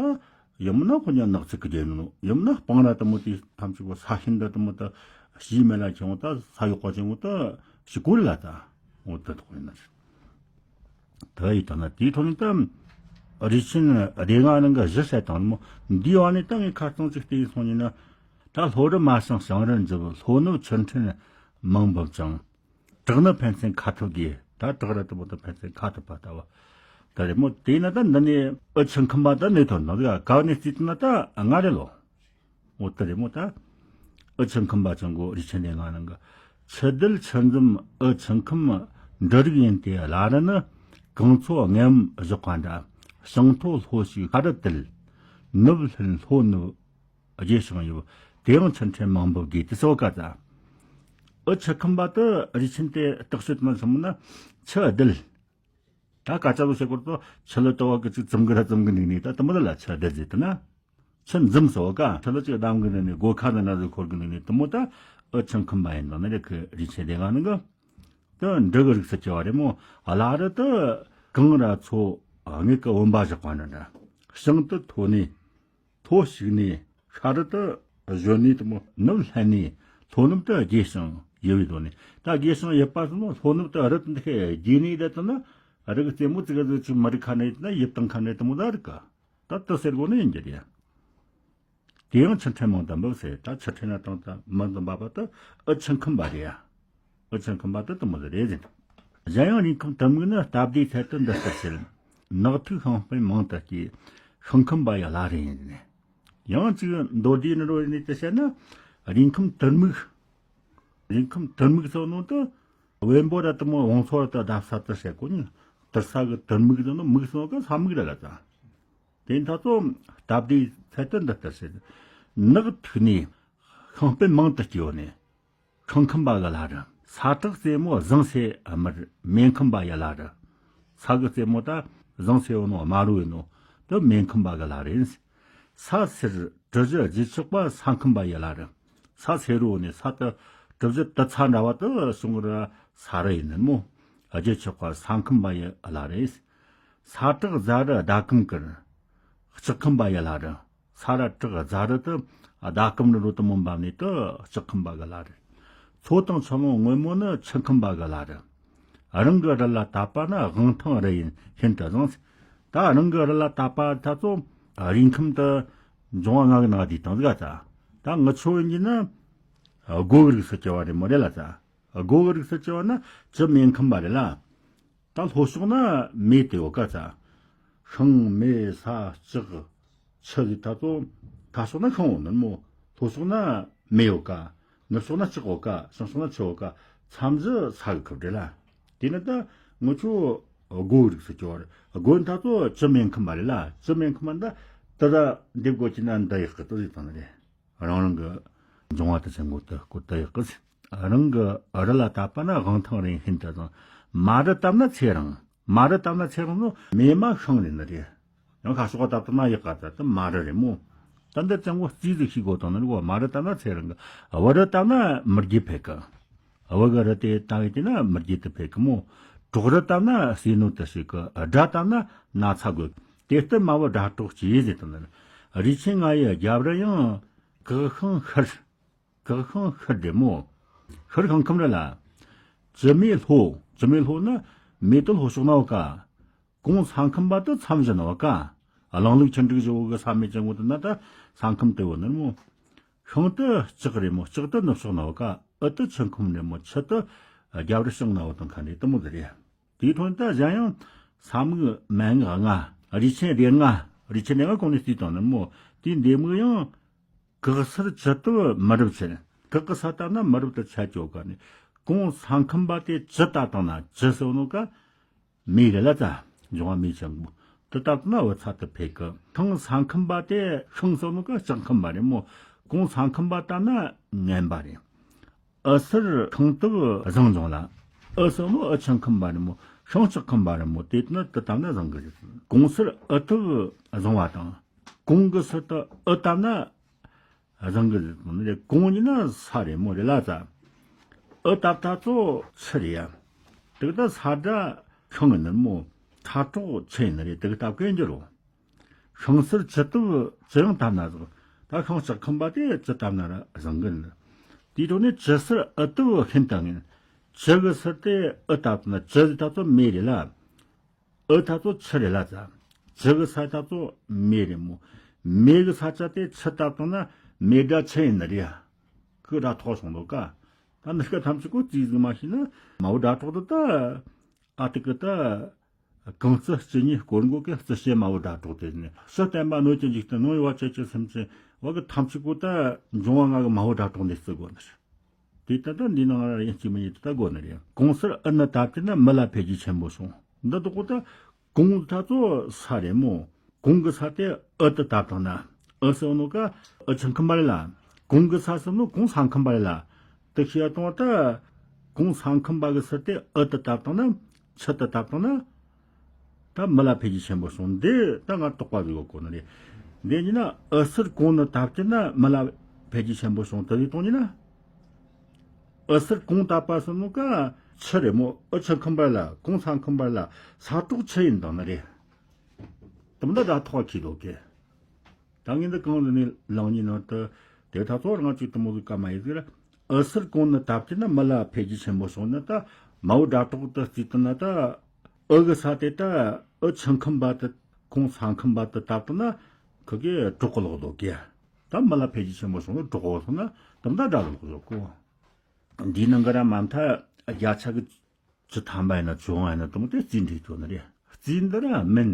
ཡུམ་ན་ཁོ་ཉ་ནག་ཚིག་གི་རྒྱན་ནོ་ཡུམ་ན་སྤང་ར་དུ་མོ་དེ་ཐམས་ཅད་པོ་ས་ཤིན་ད་དུ་མོ་ད་ཞི་མེ་ལ་ཁྱོང་ད་ས་ཡོག་གོ་ཆེན་མོ་ད་ཕྱི་གོ་ལ་ད་འོ་ད་དོ་ཡིན་ནར། དེ་ཡི་དོན་ན་དེའི་ཐོག་ནས་ད་རིགས་ཆེན་སྡེ་ལྔ་ནང་གི་བཞི་ཟེར་དང་མོ། འདིའི་བ་ནས་ད་ངས་ཁ་རྩང་ཅིག་བལྟས་སོང་ཡིན་ན། ད་ལྷོ་རི་དམའ་ཞིང་ཞིང་རི་འཇིབ། ལྷོ་ནུབ་ཆུ་ཕྲན་མང་འབབ་ཅིང་། བྲག་ནི་ཕན་ཚུན་ཁ་ཐུག་དགོས། ད་བྲག་རི་དུ་མོ་ད་ཕན་ཚུན་ཁ་ཐུག་པ་ལྟ་བུ། ད་རེད་མོ། དེས་ན་ད་འདི་ནས་ཨུ་ཆུ་ཁུམ་པ་ད་ནས་ཐོན་ནོ་ག་ག་ནས་རྩིས་ན་ད་ང་རེད་ལོ། འོ་དེ་རེད་མོ། ད་ཨུ་ཆུ་ཁུམ་པ་ཅང་གོ་རིགས་ཆེན་སྡེ་ལྔ་ནང་གི། ཆུ་དལ་ཆུ་འཛོམས་ཨུ་ཆུ་ཁུམ་འབྲུ་རིགས་ཡིན་ཏེ། བླ་རི་ནི་གངས་མཚོ་མངལ་གཡམ་བཞག་པ་འདྲ། ཞིང་མཐོ་ལྷོ་ཞིག་ཤར་རི་དལ། ནུབ་ལྷུན་ལྷོ་ནུབ་རྒྱས་ཤིང་ཡོད། དེ་ཡང་ཆུ་ཕྲན་མང་འབབ་དགོས་དུ་སོ་ག་ཙ། ཨུ་ཆུ་ཁུམ་པ་དུ་རིགས་ཆེན་དེ་བརྟག་དཔྱད་གནང་སོང་ན་ཆུ་དལ། ད་ཀ་ཅག་ལོ་ཤེས་སྐོར་དུ་ཆུ་ལ་ཏོ་བ་གི་ཅིག་ཙམ་གི་ར་ཙམ་གི་ནི་ནི་ད་དུ་མོ་ལ་ཆུ་དལ་ཟེར་དུ་ན། ཆུ་འཛོམས་སོ་ག་ཆུ་ལ་ཅིག་གདམ་གི་ནི་ནི་སྒོ་ཁ་ནི་ན་ཟེར་འཁོར་གི་ནི་ནི་དུ་མོ་ད་ཨུ་ཆུ་ཁུམ་པ་ཡིན་ནོ་ནི་རེད། ཁི་རིགས་ཆེན་སྡེ་ལྔ་ནང་གི། དུ་འབྲུ་གི་རིགས་སུ་གྱུར་བ་རེད་མོ། བླ་རི་དུ་གངས་ར་མཚོ་དངུལ་གི་བུམ་པ་བཞག་པ་འདྲ་འདྲ། ཞིང་དུ་མཐོ་ནས། ལྷོ་ཞིག་ནས་ཤར་རི་དུ་གཞོན་ནས་དུ་མོ་ནུབ་ལྷན་ནས་ལྷོ་ནུབ་ཏུ་རྒྱས་ཤིང་ཡུ་བའི་སྒོ་ནས། ད་རྒྱས་ཤིང་ཡུ་བ་སོ་མོ་ལྷོ་ནུབ་ཏུ་རི་དུ་འདི་ཁའི་རྒྱས་ནས་རི་དུ་ན་རི་གི་རྩེ་མོ་ཙི་ག་ཙི་ཆུ་མ་རི་ཁ་ནས་ཡུ་བ་དང་ཁ་ནས་དུ་མོ་ད་རི་ག་ད་དུ་སེར་སྒོ་ནས་ཡིན་གྱི་རེད། དེ་ཡང་ཆུ་ཕྲན་མང་དུ་འབབ་ཟེར། ད་ཆུ་ཕྲན་ན་དང་ད་མང་དུ་འབབ་པ་དུ་ཨུ་ཆུ་ཁུམ་པ་རེད་ཡ། ཨུ་ཆུ་ཁུམ་པ་དུ་དུ་མོ་ཟེར་རེད་ཟེར། གཞན་ཡང་རིང་ཁམས་དུ་མིག་ནི་སྟབས་བདེའི་ཚད་དུ་འདི་ལྟར་བྱེད། ནགས་ཐིག་ཤིང་སྤོས་མང་དུ་སྐྱེས། ཤིང་ཁམས་པ་ཡི་བླ་རེད་ཡིན་ནི། ཡང་གཅིག་མདོ་སྡེ་ནི་རོ་ནི་དུ་བཤད་ན། རིང་ཁམས་དུར་མིག་རིང་ཁམས་དུར་མིག་སོགས་ནང་དུ། བེམ་པོ་ར་དུ་མོ་བོང་ཚོ་ར་དུ་བརྡབ་ས་དུ་བཤད་གོ་ནི། དུར་ས་གི་དུར་མིག་དུ་ནི་མིག་སོགས་གི་ས་མིག་ར་ལ་ད། དེ་ད་ཚོ་སྟབས་བདེའི་ཚད་དུ་འདི་ལྟར་བཤད། ནགས་ཐིག་ནས་ཤིང་སྤོས་མང་དུ་སྐྱེ་བ་ནས། ཤིང་ཁམས་པ་གི་བླ་རེད། ས་བྲག་རྩེ་མོ་བཟང་སེ་དམར་མེ་ཁམས་པ་ཡི་བླ་རེད། ས་གི་རྩེ་མོ་ད་བཟང་སེ་ཡོད་ནོ་དམར་རོ་ཡིན་ནོ་དུ་མེ་ཁམས་པ་གི་བླ་རེད། ས་སེར་གྲུ་བཞི་བརྗིད་ཆགས་པ་ས་ཁམས་པ་ཡི་བླ་རེད། ས་སེར་རོ་ནས་ས་དུ་གྲུ་བཞི་དུ་ཚ་འདྲ་བ་དུ་བྱུང་ར་ས་རུ་ཡིན་ནི་མོ། བརྗིད་ཆགས་པ་ས་ཁམས་པ་ཡི་བླ་རེད། ས་བྲག་རྫ་རི་ཟླ་གམ་ཀིར་ལྕགས་ཁམས་པ་ཡི་བླ་རེད། ས་ར་བྲག་རྫ་རི་དུ་ཟླ་གམ་རི་རོ་དུ་མོ་འབབ་ནས་དུ་ལྕགས་ཁམས་པ་གི་བླ་རེད། མཚོ་དང་ཆུ་ཀླུང་སྔོན་མོ་ནི་ཆུ་ཁམས་པ་གི་བླ་རེད། རང་གི་རི་ལ་བཏབ་པ་ན་དབང་ཐང་རི་ཡིན་ཤིན་ཏུ་བཟང་། ད་རང་གི་རི་ལ་བཏབ་པ་ད་ཚོ་རིང་ཁམས་དུ་འབྱུང་བ་ལྔ་གི་ནང་དུ་དང་ཟིག་ད། ད་ངི་ཆོ་ཡིན་གྱི་ན་སྒོ་གི་རིགས་སུ་སྐྱེ་བ་རེད་མོ་རེད་ལ་ད། སྒོ་གི་རིགས་སུ་སྐྱེ་བ་ན་ཆུ་མེ་ཁམས་པ་རེད་ལ། ད་ལྷོ་ཕྱོགས་ན་མེ་དེ་ཡོད་ཀ་ཙ། ཤིང་མེ་ས་ལྕགས་ཆུ་ཟིག་ད་ཚོ་ད་ཕྱོགས་ན་ཤིང་འོང་ནི་མོ། ལྷོ་ཕྱོགས་ན་མེ་ཡོད་ཀ། ནུབ་ཕྱོགས་ན་ལྕགས་ཡོད་ཀ། བྱང་ཕྱོགས་ན་ཆུ་ཡོད་ཀ། མཚམས་བཞི་ས་གི་ཁུབ་རེད་ལ། དེ་ནི་ད་ངི་ཆོ་སྒོ་རིགས་སུ་སྐྱོ་བར་སྒོ་ད་ཚོ་ཆུ་མེ་ཁམས་པ་རེད་ལ། ཆུ་མེ་ཁམས་པ་ད་ད་ད་འདེབས་དགོས་ཀྱི་ན་འདི་ཡག་གི་ཏོ་ཟིག་དང་ནི་རེད། རང་རང་གི་འབྱུང་བ་དུ་ཆེན་པོ་དུ་སྐུ་དུ་ཡག་གི། རང་གི་རི་ལ་བཏབ་པ་ན་དབང་ཐང་རིང་ཤིན་ཏུ་དང་། མ་རི་བཏབ་ན་ཚེ་རིང་། མ་རི་བཏབ་ན་ཚེ་རིང་ནོ་མེ་མ་ཤིང་ལས་ནི་རེད། ཡང་ཁ་ཤོག་བཏབ་ཏུ་ན་ཡག་ག་ད་དུ་མ་རི་རེད་མོ། ད་འདི་ཅང་བོ་རྩིས་ཟིག་ཤིག་གོ་དང་ནི་གོ་མ་རི་བཏབ་ན་ཚེ་རིང་གི། བུ་རི་བཏབ་ན་མི་རྒྱུད་ཕེ་གི། བུ་གི་རི་དེ་བཏབ་ཡི་དེ་ན་མི་རྒྱུད་དུ་ཕེ་གི་མོ། གྲོག་རི་བཏབ་ན་ཟས་ནོ་དུ་ཞིག་གི། དགྲ་བཏབ་ན་ན་ཚ་དགོས། དེ་ལྟར་མ་བུ་དགྲ་གྲོགས་ཀྱིས་ཟེར་དང་ནི། རིགས་ཆེན་ལྔ་ཡི་རྒྱབ་རི་ཡང་། བཀག་ཤིང་ཤར། བཀག་ཤིང་ཤར་རེད་མོ། ཤར་ཤིང་ཁམས་རེད་ལ། བཅུད་མེད་ལྷོ། བཅུད་མེད་ལྷོ་ན་མེ་དུ་ལྷོ་ཕྱོགས་ན་བ་ཀ། གུང་ས་ཁམས་པ་དུ་མཚམས་བཞི་ན་བ་ཀ། གླིང་ལུགས་ཆུ་འབྲུག་བཞི་བོ་གི་ས་མེད་ཅན་བོ་དུ་ན་ད་ས་ཁམས་དུ་བོ་ནི་མོ། ཤིང་དུ་ལྕགས་རེད་མོ། ལྕགས་དུ་ནུབ་ཕྱོགས་ན་བ་ཀ། འུ་དུ་ཆུ་ཁམས་རེད་མོ། ཆུ་དུ་རྒྱབ་རི་ཤིང་ན་བ་དང་ཁ་ནས་དུ་མོ་དུ་རེད། དེའི་ཐོག་ནས་ད་གཞན་ཡང་ས་མིག་མན་ངག་ལྔ། རིགས་ཆེན་སྡེ་ལྔ། རིགས་ཆེན་སྡེ་ལྔ་གོང་ནས་བརྩིས་བཏང་ནི་མོ། དེའི་འདེམས་ངོ་ཡང་། བཀག་སེལ་བཅུད་དུ་མི་རབས་ཆེར། བཀག་གི་ས་བཏབ་ན་མི་རབས་དུ་ཆད་ཆོག་ག་ནི། གུང་ས་ཁམས་པ་དེ་བཅུད་བཏབ་བཏང་ན་བཅུད་སོ་ནོ་ཀ་མེ་རེད་ལ་ཙ། འབྱུང་བ་མེ་ཆེན་པོ་དུ་བཏབ་ན་བུ་ཚ་དུ་ཕེ་གི། ཐང་ས་ཁམས་པ་དེ་ཤིང་སོ་ནོ་ཀ་ལྕགས་ཁམས་པ་རེད་མོ། གུང་ས་ཁམས་པ་བཏབ་ན་ངན་པ་རེད། འུ་སེར་ཤིང་སྟོབས་བཟང་འབྱུང་ལ། འུ་སོ་ནོ་འུ་ཆུ་ཁམས་པ་རེད་མོ། ཤིང་ལྕགས་ཁམས་པ་རེད་མོ། དེ་ནི་དུ་བཏབ་ན་བཟང་གི་རེད། གུང་སེར་འུ་སྟོབས་བཟང་བ་དང་། གུང་གི་སེར་དུ་འུ་བཏབ་ན་བཟང་གི་རེད། གུང་ཡིན་ན་ས་རེད་མོ་རེད་ལ་ཙ། འུ་བཏབ་ད་ཚོ་ཆུ་རེད་ཡ། དེ་གི་ད་ས་དགྲ་ཤིང་ཡིན་ནི་མོ། ཁ་དྲོག་ཆུ་ཡིན་ནི་རེད། དེ་གི་སྟབས་གན་འགྱུར་རོ། ཤིང་སེར་བཅུད་སྟོབས་ཅི་ཡང་བཏབ་ན་བཟང་། ད་ཤིང་ལྕགས་ཁམས་པ་དེ་ཅི་བཏབ་ན་ར་བཟང་གི་ནི། དེའི་ཐོག་ནས་བཅུད་སེར་འུ་སྟོབས་ཤིན་ཏུ་ངན། བཅུད་གི་སེར་དེ་འུ་བཏབ་ན་བཅུད་ཟེར་ད་ཚོ་མེ་རེད་ལ། འུ་ད་ཚོ་ཆུ་རེད་ལ་ཙ། བཅུད་གི་ས་ད་ཚོ་མེ་རེད་མོ། མེ་གི་ས་ཆ་དེ་ཆུ་བཏབ་བཏང་ན་མེ་དགྲ་ཆུ་ཡིན་ནི་རེད། ཁོས་དགྲ་ཐོག་སོང་འདུག་ག། ད་འདི་སྐད་ཐམས་ཅད་ཀོ་རྩིས་ཟིག་མ་ཤེས་ན་མ་བུ་དགྲ་གྲོགས་དུ་ད། ཨ་ཏི་ཀི་ད། གང་རྩི་སྤྱི་ཉིད་སྐོར་འགོ་གི་རྩི་བྱེད་མ་བུ་དགྲ་གྲོགས་དེ་ནི་ཕྱི་བསྟན་པ་སྣོད་ཀྱི་འཇིག་རྟེན་ནང་ཡོད་བ་ཆེ་ཆེ་སེམས་ཅན་བ་གི་ཐམས་ཅད་པོ་ད་འབྱུང་བ་ལྔ་གི་མ་བུ་དགྲ་གྲོགས་འདི་རྩི་དགོས་ནི་རེད། དེ་ད་ལྟ་འདི་ནང་ལ་ཡིན་གཅིག་མིན་གཉིས་ད་དགོས་ནི་རེད། གུང་སེར་འུ་ནི་བཏབ་ཀྱི་ན་མི་ལ་འཕེལ་རྒྱས་ཆེན་པོ་བྱུང་། འདི་དག་གོ་ད་གུང་ད་ཚོ་ས་རེད་མོ། གུང་གི་ས་དེ་འུ་དུ་བཏབ་བཏང་ན་འུ་སོ་ནོ་ཀ་འུ་ཆུ་ཁམས་པ་རེད་ལ། གུང་གི་ས་སོ་ནོ་གུང་ས་ཁམས་པ་རེད་ལ། དེ་ཤེས་གཏོང་བ་ད། གུང་ས་ཁམས་པ་གི་སེར་དེ་འུ་དུ་བཏབ་བཏང་ན། ཆུ་དུ་བཏབ་བཏང་ན། ད་མི་ལ་འཕེལ་རྒྱས་ཆེན་པོ་བྱུང་། འདི་ད་ང་དོགས་པ་ཟིག་ཡོད་གོ་ནི་རེད། འདི་ཡིན་ན་འུ་སེར་གུང་ནི་བཏབ་ཀྱི་ན་མི་ལ་འཕེལ་རྒྱས་ཆེན་པོ་བྱུང་། དེ་ཟིག་གཏོང་ཡིན་ན། འུ་སེར་གུང་བཏབ་པ་སོ་ནོ་ཀ་ཆུ་རེད་མོ། འུ་ཆུ་ཁམས་པ་ལ་གུང་ས་ཁམས་པ་ལ་ས་གྲོགས་ཆུ་ཡིན་དང་ནི་རེད། དེ་མི་འདྲ་དགྲ་ཐོག་ཁྱེར་འདུག་གི། ད་ངས་འདི་གང་ལ་ནི་ལང་ཉིན་ནང་དུ་དེ་ད་ཚོ་རང་ཅིག་དུ་མོ་གི་བཀའ་མ་ཡིན་ཟེར། འུ་སེར་གོང་ནི་བཏབ་ཀྱི་ན་མི་ལ་འཕེལ་རྒྱས་ཆེན་པོ་བྱུང་ནི་ད་མ་བུ་དགྲ་གྲོགས་དུ་རྩིས་དུ་ན་ད་འུ་གི་ས་དེ་ད་འུ་ཆུ་ཁམས་པ་དུ་གུང་ས་ཁམས་པ་དུ་བཏབ་དུ་ན་ཁི་གི་གྲོགས་གི་ལོག་འདུག་གི། ད་མི་ལ་འཕེལ་རྒྱས་ཆེན་པོ་བྱུང་ནི་གྲོགས་གི་སོང་ན་དུ་མ་ད་དགྲ་ལོག་གི་ཡོད་གོ། འདིའི་ནང་གི་ར་མ་མཐའ་བརྒྱ་ཆ་གི་བཅུ་ཐམ་པ་ཡིན་ན་བཅོ་ལྔ་ཡིན་ན་དུ་མོ་དེ་རྩིས་འགྲིག་ཆོག་ནི་རེད། རྩིས་འདི་ར་སྨན།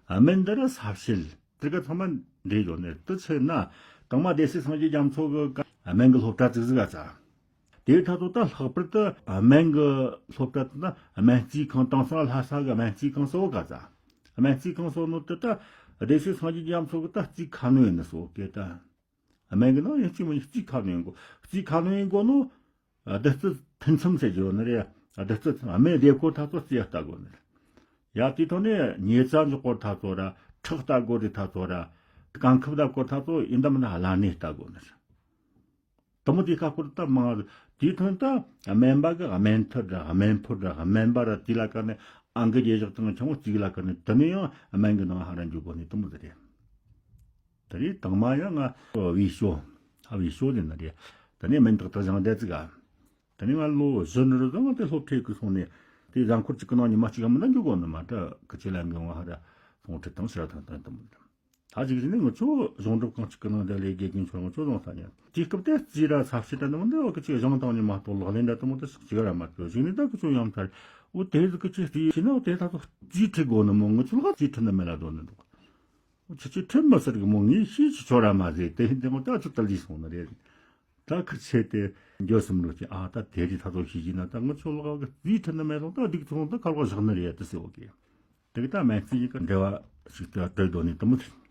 སྨན་འདི་ར་ས་བྱེད། དེ་ག་ཚང་མ་འདྲེས་ཡོད་ནས། དེ་ཚེ་ན་དང་མ་སྡེ་སྲིད་སངས་རྒྱས་རྒྱ་མཚོ་གི་སྨན་གྱི་སློབ་གྲྭ་བཙུགས་ཟིག་ག་ཚ། དེའི་ཐ་ཚོ་ད་ལྷག་པར་དུ་སྨན་གྱི་སློབ་གྲྭ་དེ་ན་སྨན་རྩིས་ཁང་། དེང་སང་ལྷ་ས་གི་སྨན་རྩིས་ཁང་སོགས་ག་ཚ། སྨན་རྩིས་ཁང་སོགས་ནོ་དེ་ད་སྡེ་སྲིད་སངས་རྒྱས་རྒྱ་མཚོ་གི་ད་རྩིས་ཁ་ནོན་ཡིན་ནི་སོགས་གི་ད། སྨན་གྱི་ནང་ཡང་གཅིག་མིན་གཅིག་ཁ་ནོན་གོ། གཅིག་ཁ་ནོན་ཡིན་གོ་ནོ། བདུད་རྩི་ཐུན་མཚམས་ཟེར་གྱི་ཡོད་ནི་རེད། བདུད་རྩི་སྨན་བདེ་ཁོ་ཐ་ཚོ་རྩིས་ལྟ་དགོ་ནི་རེད། ཡ་དེ་ཐོག་ནས་ཉེ་ཚ་འཇོག་གོ་ཐ་ཚོ་ར། ཁྲག་ལྟ་དགོ་རི་ཐ་ཚོ་ར། རྐང་ཁབ་ལྟ་དགོ་ཐ་ཚོ་ཡིན་ད་མིན་ན་བླ་ནས་ལྟ་དགོ་ནི་རེད། དུ་མོ་དེ་ཁ་སྐོར་ད་མང་། དེའི་ཐོན་ད་སྨན་པ་གི་སྨན་ཐུར་ར་སྨན་ཕོར་ར་སྨན་པ་ར་དེ་ལ་ཀ་ནས་ཨང་ཀི་རྒྱས་བཞག་དང་ཆང་བོ་གཅིག་ལ་ཀ་ནས་དེ་ནས་ཡང་སྨན་གྱི་ནང་ཧ་ར་འཇུག་གོ་ནི་དུ་མོ་དེ་རེད། དེ་རེད། དང་མ་ཡང་ང་བའི་ཤོ། ཨ་བའི་ཤོ་ནི་ན་རེད། དེ་ནས་སྨན་ཏག་ཏག་བཞེངས་བསྡད་ཙི་ག། དེ་ནས་ང་ལོ་བཞི་ནི་རུ་ད་ང་དེ་སློབ་ཁྲིད་གི་སོང་ནས། དེ་གཟའ་འཁོར་གཅིག་གི་ནང་ཉི་མ་གཅིག་གམ་ན་འཇུག་གོ་ནི་མ་ད་ཀི་ཆེ་ལ་འགན་ང་ཧ་ར་སོང་ཁྲིད་དང་ཕྱིར་ཐོན་དང་དུ་མོ་དེ། ད་ཅིག་ཟིན་ནས་ང་ཚོ་གཞུང་སྒྲུབ་ཁང་གཅིག་གི་ནང་དུ་ལས་དགེ་རྒན་ཚོ་ང་ཚོ་བཟུང་ས་ཉན། དེའི་སྐབས་དེ་རྩིས་ར་ས་བྱི་ད་ནི་མི་འདི་བ་ཀི་ཆེ་གཞུང་དང་ཉི་མ་གཏོགས་ལག་ལེན་འདྲ་དུ་མོ་དེ་ཞིག་ཅིག་ར་མ་ཐོས་ཟིག་ནས། ད་ཀི་ཆོ་ཡང་ཐར། འོ་དེ་ཟིག་ཀི་ཆེ་རྩིས་ཤི་ན་དེ་ད་ཚོ་རྩིས་ཁྲིད་དགོ་ནི་མོ། ང་ཚོ་ལ་རྩིས་ཁྲིད་ནི་མེད་ལ་དོ་ནི་འདུག་འོ་ཁྱེད་ཆོས་ཁྲིད་མི་ཟེར་གི་མོ། ངས་ཤེས་ཆི་ཆོ་ར་མ་ཟེར། དེ་ཡིན་དེ་ངོ་ད་ཚོ་ད་ལི་སོང་ནི་རེད། ད་ཁི་ཆེ་དེ་འགྱོ་སུམ་རུ་ཅི། ཨ་ད་དེ་རི་ད་ཚོ་ཤི་ཅི་ན་ད་ང་ཚོ་ལ་གི་རྩིས་ཁྲིད་ནི་མེད་སོང་། ད་སྡིག་ཚོང་ད་ཁ་ལོ་བཞག་ནི་རེད་དེ་ཟེར་བ་གི། དེ་གི་ད་སྨན་རྩིས་ཀྱི་འབྲེལ་བ་ཞིག་ཏུ་གྲོལ་དོ་ནི་དུ་མོ་དེ།